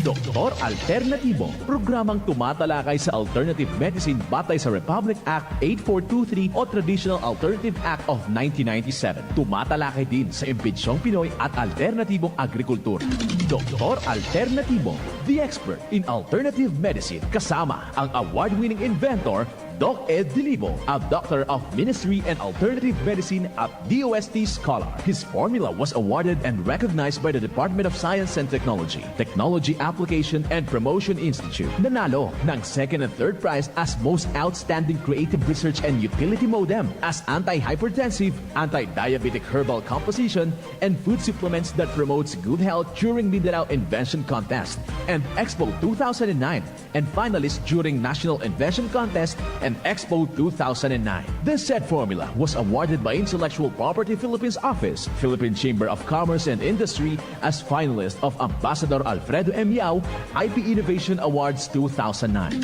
Doktor Alternatibo, programang tumatalakay sa alternative medicine batay sa Republic Act eight four two three o Traditional Alternative Act of nineteen ninety-seven. Tumatalakay din sa imbentsyong Pinoy at alternatibong agrikultura. Doktor Alternatibo, the expert in alternative medicine, kasama ang award-winning inventor, Doc Ed Dilibo, a Doctor of Ministry and Alternative Medicine at D O S T scholar. His formula was awarded and recognized by the Department of Science and Technology, Technology Application and Promotion Institute. Nanalo ng second and third prize as Most Outstanding Creative Research and Utility Modem as anti-hypertensive, anti-diabetic herbal composition, and food supplements that promotes good health during Mindanao Invention Contest and Expo two thousand nine, and finalist during National Invention Contest and Expo two thousand nine. This said formula was awarded by Intellectual Property Philippines Office, Philippine Chamber of Commerce and Industry as finalist of Ambassador Alfredo M. Yao I P Innovation Awards two thousand nine.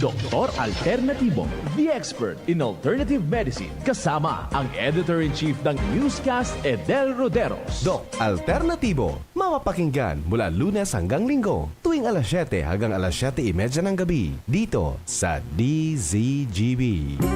Doktor Alternatibo, the expert in alternative medicine, kasama ang Editor-in-Chief ng Newscast, Edel Roderos. Doc Alternatibo, mapapakinggan mula Lunes hanggang Linggo, tuwing alas siyete hanggang alas siyete y media ng gabi, dito sa D Z G B.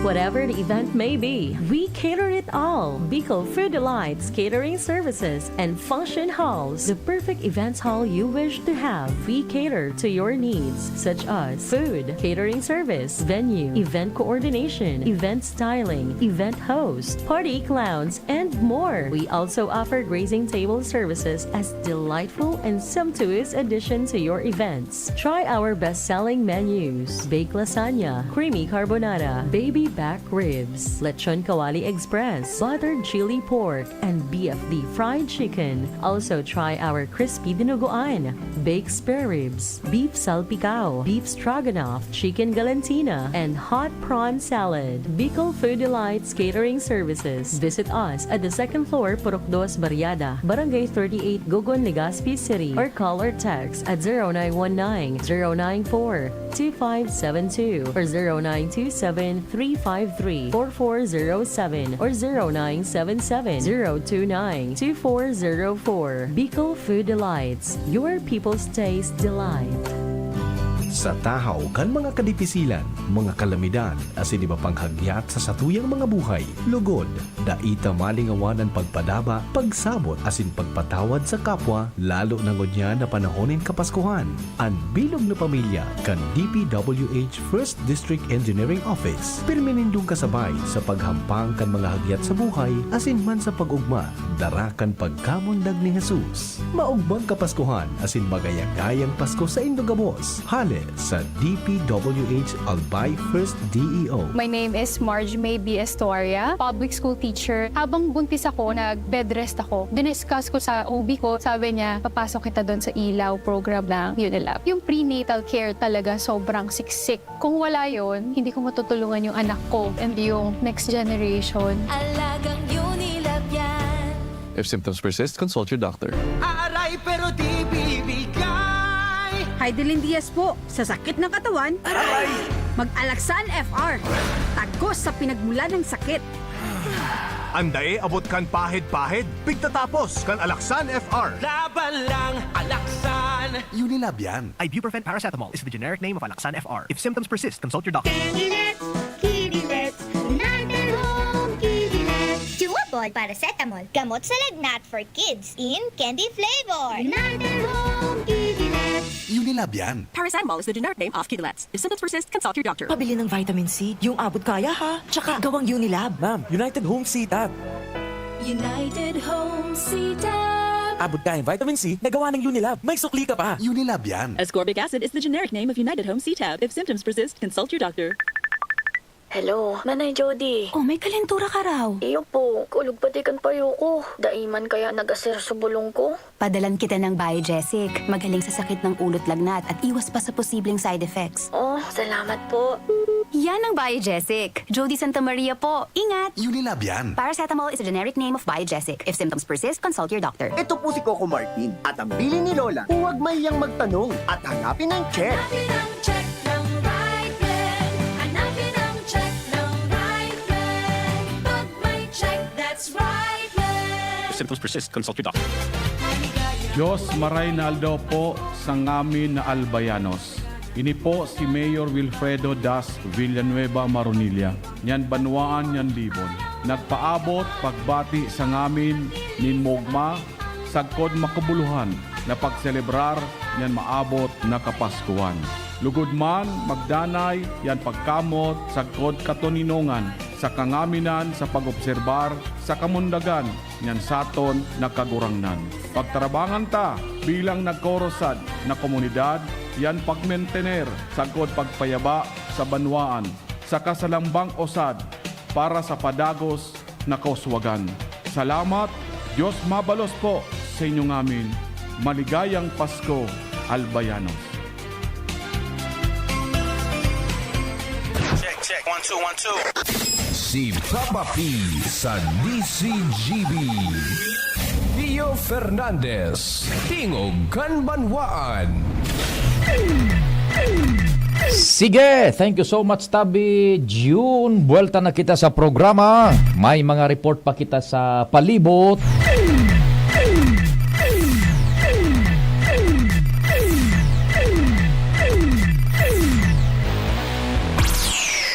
Whatever the event may be, we cater it all. Bicol Food Delights Catering Services and Function Halls, the perfect events hall you wish to have. We cater to your needs, such as food, catering service, venue, event coordination, event styling, event host, party clowns, and more. We also offer grazing table services as delightful and sumptuous addition to your events. Try our best-selling menus: baked lasagna, creamy carbonara, baby back ribs, lechon kawali express, buttered chili pork, and B F D fried chicken. Also try our crispy dinuguan, baked spare ribs, beef salpicao, beef stroganoff, chicken galantina, and hot prawn salad. Bicol Food Delights Catering Services. Visit us at the second floor, Purok Dos Barriada, Barangay thirty-eight, Gogon, Legazpi City, or call or text at zero nine one nine, zero nine four, two five seven two or zero nine two seven, three five three, four four zero seven or zero nine seven seven, zero two nine, two four zero four. Bicol Food Delights, your people's taste delight. Sa tahaw kan mga kadipisilan, mga kalamidad, asin iba pang hagyat sa satuyang mga buhay, lugod, dai ta malingawan an pagpadaba, pagsabot, asin pagpatawad sa kapwa, lalo na ngunyan na panahon nin Kapaskuhan. An bilog na pamilya kan D P W H First District Engineering Office, pirmi nindong kasabay sa paghampang kan mga hagyat sa buhay asin man sa pag-ogma, dara kan pagkamundag ni Jesus. Maogmang Kapaskuhan asin magayang-gayang Pasko saindo gabos, hale sa D P W H Albay First D E O. My name is Marge May B. Estoria, public school teacher. Habang buntis ako, nag-bed rest ako. Diniscuss ko sa O B ko, sabi niya, "Papasok kita doon sa ilaw program ng Unilab." Yung prenatal care talaga, sobrang siksik. Kung wala yon, hindi ko matutulungan yung anak ko and yung next generation. Alagang Unilab yan. If symptoms persist, consult your doctor. Aaray, pero di bibigay. Hidilyn Diaz po, sa sakit ng katawan, aray! Mag-Alaxan F R. Tagos sa pinagmula ng sakit. An dai abot kan pahid-pahid, pigtatapos kan Alaxan F R. Laban lang, Alaxan! Unilab yan. Ibuprofen paracetamol is the generic name of Alaxan F R. If symptoms persist, consult your doctor. Kidilets, Kidilets, United Home Kidilets. Duo Bond Paracetamol, gamot sa lagnat for kids in candy flavor. United Home Kidilets. Unilab yan. Paracetamol is the generic name of Kidilets. If symptoms persist, consult your doctor. Pabili ng vitamin C, yung abot kaya ha. Tsaka gawang Unilab. Ma'am, United Home C-Tab. United Home C-Tab. Abot kayang vitamin C na gawa ng Unilab. May sukli ka pa. Unilab yan. Ascorbic acid is the generic name of United Home C-Tab. If symptoms persist, consult your doctor. Hello, Manay Jody. Oh, may kalentura ka raw. Iyo po, kulog pati kan payo ko. Dai man kaya nag-asir sa bulong ko. Padalan kita ng Biogesic. Magaling sa sakit ng ulo't lagnat at iwas pa sa posibleng side effects. Oh, salamat po. Yan ang Biogesic. Jody Santa Maria po. Ingat! Unilab yan. Paracetamol is a generic name of Biogesic. If symptoms persist, consult your doctor. Ito po si Coco Martin at ang bilin ni Lola, huwag mahiyang magtanong at hanapin ang check. Hanapin ang check ng Brightland. Hanapin ang check ng Brightland. Pag may check, that's Brightland. Symptoms persist, consult your doctor. Diyos, maray na aldaw po sa ngamin na Albayanos. Ini po si Mayor Wilfredo Das Villanueva Maronilla, nyan banwaan nyan Libon. Nagpaabot pagbati sa ngamin nin mogma, sagkod makabuluhan na pagselebrar nyan maabot na Kapaskuhan. Lugod man, magdanay yan pagkamot sagkod katoninongan sa kangaminan sa pag-obserbar sa kamundagan nyan saton na Kagurangnan. Pagtarabangan ta bilang nagkorosad na komunidad yan pagmentener sagkod pagpayaba sa banwaan, saka sa lambang usad para sa padagos na kauswagan. Salamat, Diyos mabalos po sa inyo ngamin. Maligayang Pasko, Albayanos. Check, check. One, two, one, two. Si Papa P sa D C G B. Pio Fernandez, Tingog kan Banwaan. Sige, thank you so much, Tabi June. Buwelta na kita sa programa. May mga report pa kita sa palibot.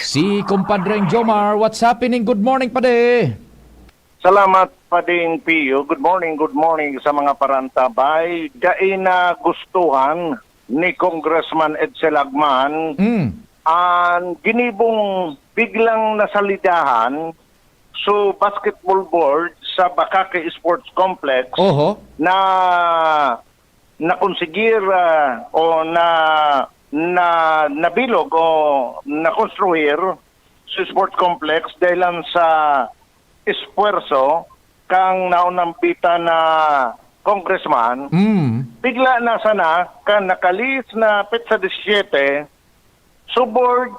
Si Compadreng Jomar, what's happening? Good morning, padi. Salamat, Pading Pio. Good morning, good morning sa mga parantabay. Dai na gustuhan ni Congressman Edsel Agman Mm. ang ginibong biglang nasalidahan so basketball board sa Bakake Sports Complex Oho. na nakonsigir, ah, o na, na, nabilog o nakonstruir sa sports complex dahilan sa esfuerso kang naunang bita na congressman. Mm. Bigla na sana kan nakalihis na petsa disisiyete, so board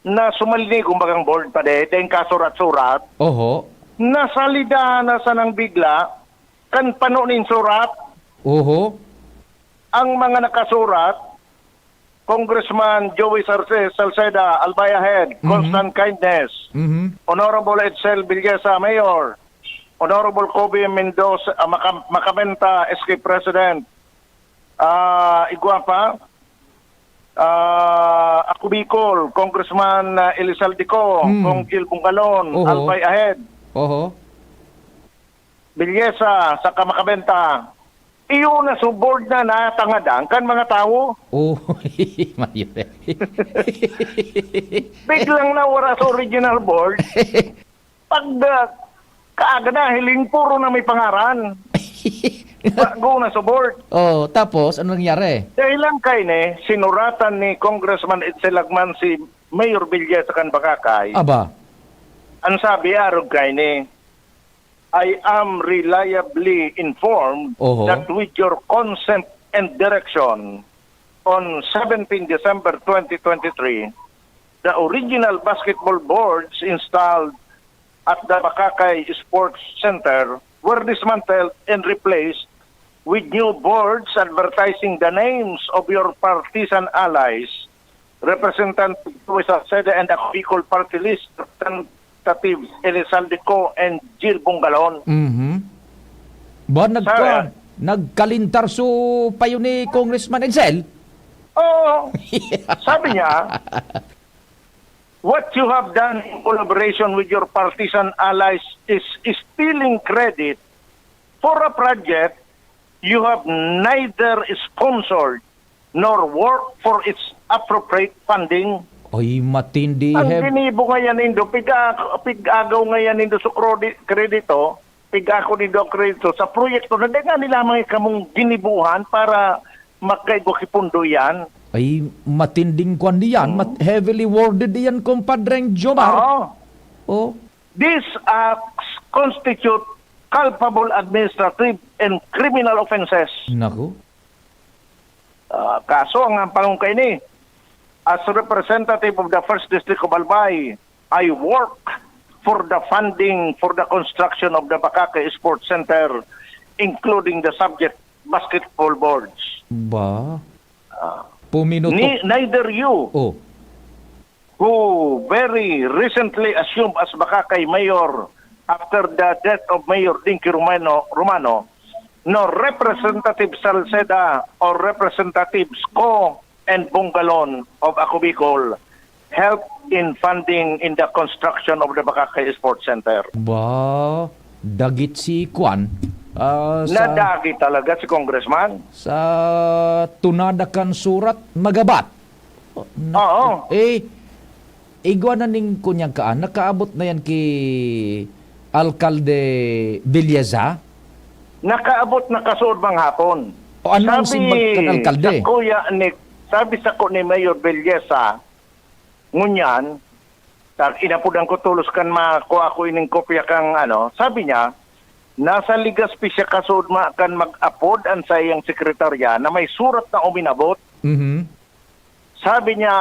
na sumalini, kumbagang board pa de, dahil kasurat-surat, Oho. nasalidahan na sanang bigla kan pano nin surat. Oho. Ang mga nakasurat, Congressman Joey Sarce-, Salceda, Albay Ahead, Mhm. Constant Kindness, Mhm. Honorable Edsel Villesa, Mayor, Honorable Kobe Mendoza, ah, Maca-, Macabenta, S K President, ah, igwa pa, ah, Ako Bicol, Congressman, ah, Elizalde Co, Hmm. Cong Gil Bungalon, Oho. Albay Ahead, Oho. Villesa, saka Macabenta. Iyo na so board na natangadan kan mga tawo. Oh, mayo. Biglang nawara sa original board. Pag, ah, kaaga na, hiling puro na may pangaran. Bago na sa board. Oh, tapos, ano nangyari? Dahil lang kaini, sinuratan ni Congressman Edsel Agman si Mayor Villesa kan Bakakay. Aba. Ang sabi, arog kaini, "I am reliably informed Oho. that with your consent and direction, on seventeen December twenty twenty-three, the original basketball boards installed at the Bakakay Sports Center were dismantled and replaced with new boards advertising the names of your partisan allies, Representative Joey Salceda and Ako Bicol Party List, Representative Elizalde Co and Jill Bungalon." Mhm. Ba, nagka-, Sir. nagkalintarso pa yun ni Congressman Edsel? Oo. Sabi niya, "What you have done in collaboration with your partisan allies is stealing credit for a project you have neither sponsored nor worked for its appropriate funding." Ay, matindi, Ang Heb. ginibo ngayan nindo, piga-, pig-agaw ngayan nindo sa krodi-, kredito, pig-ako nindo ang kredito sa proyekto na di nga nila mga kamong ginibuhan para magkaigwa ki pundo yan. Ay, matinding kwan diyan. Hmm. Mat-, heavily worded yan, Compadreng Jomar. Oo. Oh. These acts constitute culpable administrative and criminal offenses. Naku. Ah, kaso ang, ang pangungkay ni, as representative of the First District of Albay, I work for the funding for the construction of the Bakakay Sports Center, including the subject basketball boards. Ba? Ah, Puminutol. ni-, neither you Oh. who very recently assumed as Bakakay Mayor after the death of Mayor Dinky Romano, Romano, no Representative Salceda or Representatives Co and Bongalon of Ako Bicol help in funding in the construction of the Bacacay Sports Center. Ba, dagit si Kwan. Ah, sa, Nadagi talaga si Congressman. sa tunada kan surat, magabat. Na- Oo. Eh, igwa na ning kunyang kaan, nakaabot na yan ki Alkalde Villeza? Nakaabot na kasuod manghapon. O, anong simbag kan alkalde? Sa kuya ni, sabi sa ko ni Mayor Villesa, ngunyan, tag inapudan ko tulos kan makuha ko ining kopya kang ano, sabi niya, nasa Legazpi siya kasuod ma kan mag-apod ang saiyang sekretarya na may surat na uminabot. Mhm. Sabi niya,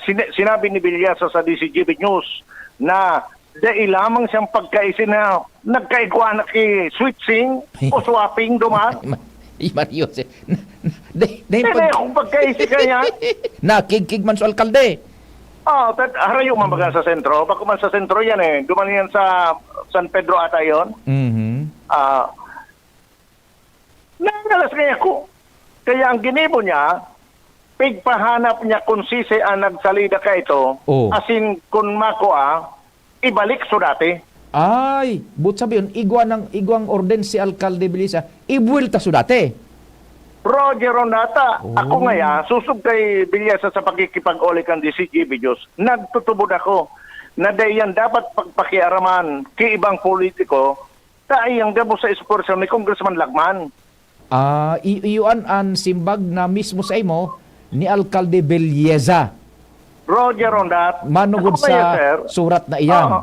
sina- sinabi ni Villesa sa D C G B News na dai lamang siyang pagkaisi na nagkaigwa na ki switching o swapping duman. Ay, Mario, si, na, na, dahil, dahil Hindi pag, akong pagkaisi kaya. Nakigkig man sa alkalde. Oh, tat harayo man baga sa sentro. Bako man sa sentro yan eh. Duman yan sa San Pedro ata yon. Mhm. Ah, nangalas kaya ko. Kaya ang ginibo niya, pigpahanap niya kung sisi ang nagsalida ka ito. Oh. Asin kung makua, ibalik so dati. Ay, but sabi yun, igwa ng igwang orden si Alkalde Bilisa, ibuwelta so dati. Roger Rondata, Oh. ako ngaya, susog kay Villesa sa pagkikipag-uli kan D C G B News, nagtutubod ako na dai yan dapat pagpakiaraman ki ibang politiko, ta iyang gabos sa esfuerso ni Congressman Lagman. Ah, i- iyon an simbag na mismo sa imo ni Alkalde Villesa. Roger Rondat. Manugod Ako ngayon, sa sir. Surat na iyan. Oo.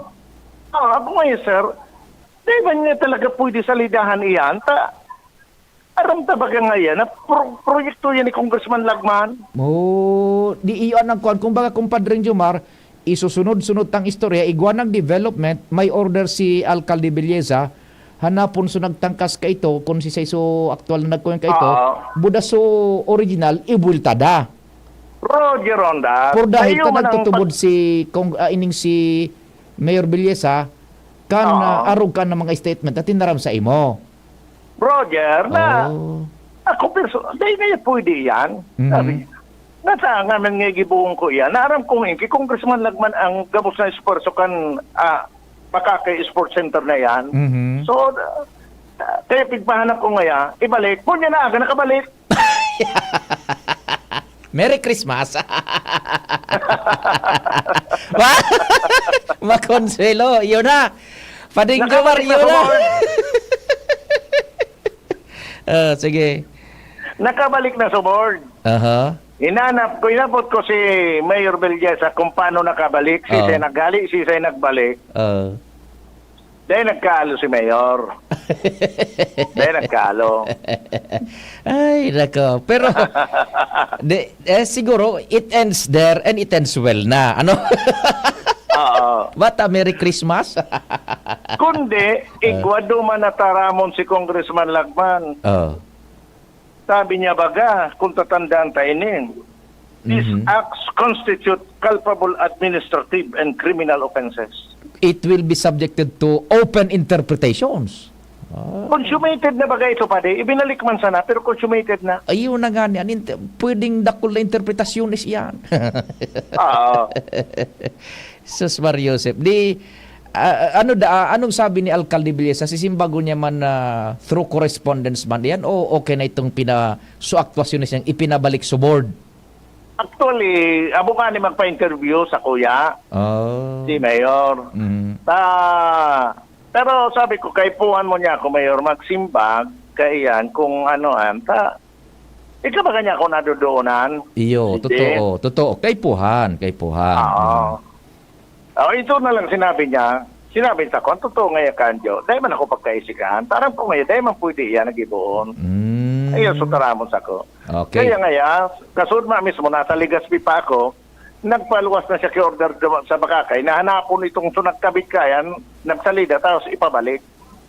Oo, ako ngayon, sir. Di ba niya talaga pwede salidahan iyan? Ta, aram ta baga ngayon na pro- proyekto yan ni Congressman Lagman? Oh, di iyon ang kuan. Kumbaga, Kumpadreng Jomar, isusunod-sunod tang istorya, igwa ng development, may order si Alkalde Villesa, hanapon so nagtangkas kaito, kung si so aktual na nagkuyan kaito, Oo. buda so original, ibulta da. Roger Rondat. Por dahil Ayaw ka man ang nagtutubod si, kung, ah, ining si Mayor Villesa, kan Oo. ah, arog ka ng mga statement na tinaram sa imo. Roger, na Oh. ako perso, dahil na pwede yan. Mhm. Sabi niya. Nasa ngamin nga gibuhon ko yan. Naaram ko ngayon, kay Congressman Lagman ang gabos na esfuerzo kan ah, Bacacay Sports Center na yan. Mhm. So, ah, kaya pigpahanap ko ngaya, ibalik. Kung niya na aga, nakabalik. Merry Christmas! Ma- Makonsuelo, yun na. Pading Jomar, Nakabalik na yun sa na. board. Ah, sige. Nakabalik na sa board. Aha. Inanap ko, inabot ko si Mayor Villesa kung paano nakabalik. Si Oo. Sisay naghali, si Sisay nagbalik. Ah. Dahil nagkaalo si Mayor. Dahil nagkaalo. Ay, nako. Pero, de, eh, siguro, it ends there and it ends well na. Ano? Oo. What a Merry Christmas? Kundi, igwa duman na taramon si Congressman Lagman. Oh. Sabi niya baga, kung tatandaan ta ini, these Mhm. acts constitute culpable administrative and criminal offenses. It will be subjected to open interpretations. Ah. Consummated na baga ito, padi? Ibinalik man sana, pero consummated na. Ayun na nga ni, an inter- pwedeng dakul na interpretasyones yan. Oo. Sus, Mario Joseph. Di, ah, ano da, ah, anong sabi ni Alkalde Villesa? Sisimbago niya man na through correspondence man yan o okay na itong pina, so aktuasyon na siyang ipinabalik sa board? Actually, abo nga ni magpa-interview sa kuya, Oh. si Mayor. Mm. Ta, pero sabi ko, kaipuhan mo niya ako, Mayor, magsimbag, kaiyan, kung ano, an, ta, ikaw ba kanya ako nadodoonan? Iyo, Sige. Totoo, totoo. Kaipuhan, kaipuhan. Oo. Oh, ito na lang sinabi niya. Sinabi sa ko, ang totoo nga yan, Kanjo. Dahil man ako pagkaisikan. Parang ko ngayon, dahil man pwede yan, nagibuon. Mm. Ayun, so taramon sa ko. Okay. Kaya nga yan, kasud ma mismo, nasa Legazpi pa ako, nagpaluwas na siya ki-order do- sa Bakakay, nahanapon itong so nagkabit kayan, nagsalida, tapos ipabalik.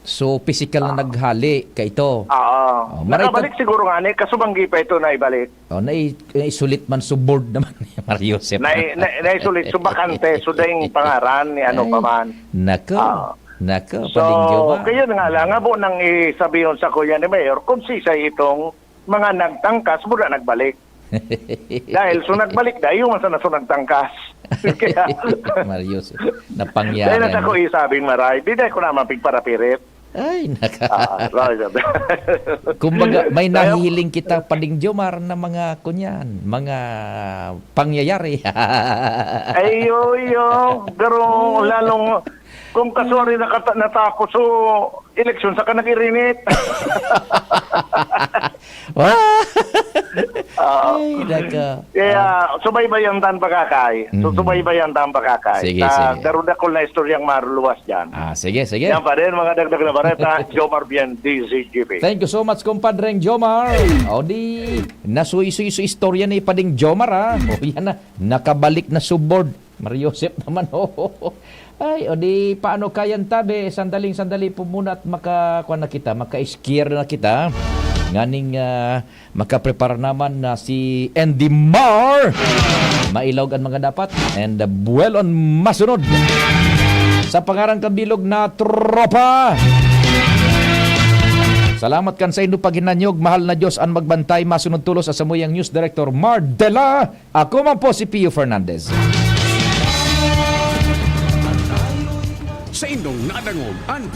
So, physical na naghali kaito. Oo. Oh, maray ta- Nakabalik siguro nga ni, kasubanggi pa ito na ibalik. Oh, nai, naisulit man so board naman ni Mario Joseph. Nai, na, naisulit, so bakante, so dahil pangaran ni ano Ay, pa man. Nako. Ah. Nako, So, Pading Jomar. Kayo na nga lang, abo nang isabihon sa kuya ni Mayor kung sisay itong mga nagtangkas, mula nagbalik. Dahil so nagbalik, dayo man sana so nagtangkas. Kaya, Marius, napangyari. Dahil sa ko isabing maray, di dahil ko naman pigparapirit. Ay, naka... Ah, Kumbaga, may nahihiling kita, Pading Jomar, na mga kunyan, mga pangyayari. Ay, yo, yo. Pero lalong, kung kaswari nakata- natapos so eleksyon, saka nag-irinit. Wow! Ay, naka... Kaya, subaybayan tan pakakay. So, subaybayan tan pakakay. Sige, sige. Darudakol na istoryang maruluwas dyan. Ah, sige, sige. Yan pa rin, mga dagdag na bareta, Jomar Bien, D Z G P. Thank you so much, kumpadreng Jomar. O di, nasuy-suy-suy istorya ni Pading Jomar, ha? O yan na, nakabalik na subord. Mario Joseph naman, oh. Ay, o di, paano kayan tabi? Sandaling-sandali po muna at maka, kuwan na kita, maka-skier na kita. Nganing ah, makaprepara naman na si Andy Mar. Mailog an mga dapat. And uh, buwelon masunod. Sa pangaran kan bilog na tropa. Salamat kan sa indo paghinanyog. Mahal na Diyos an magbantay. Masunod tulos sa samuyang news director Mar Dela. Ako man po si Pio Fernandez. Sa indong nadangog an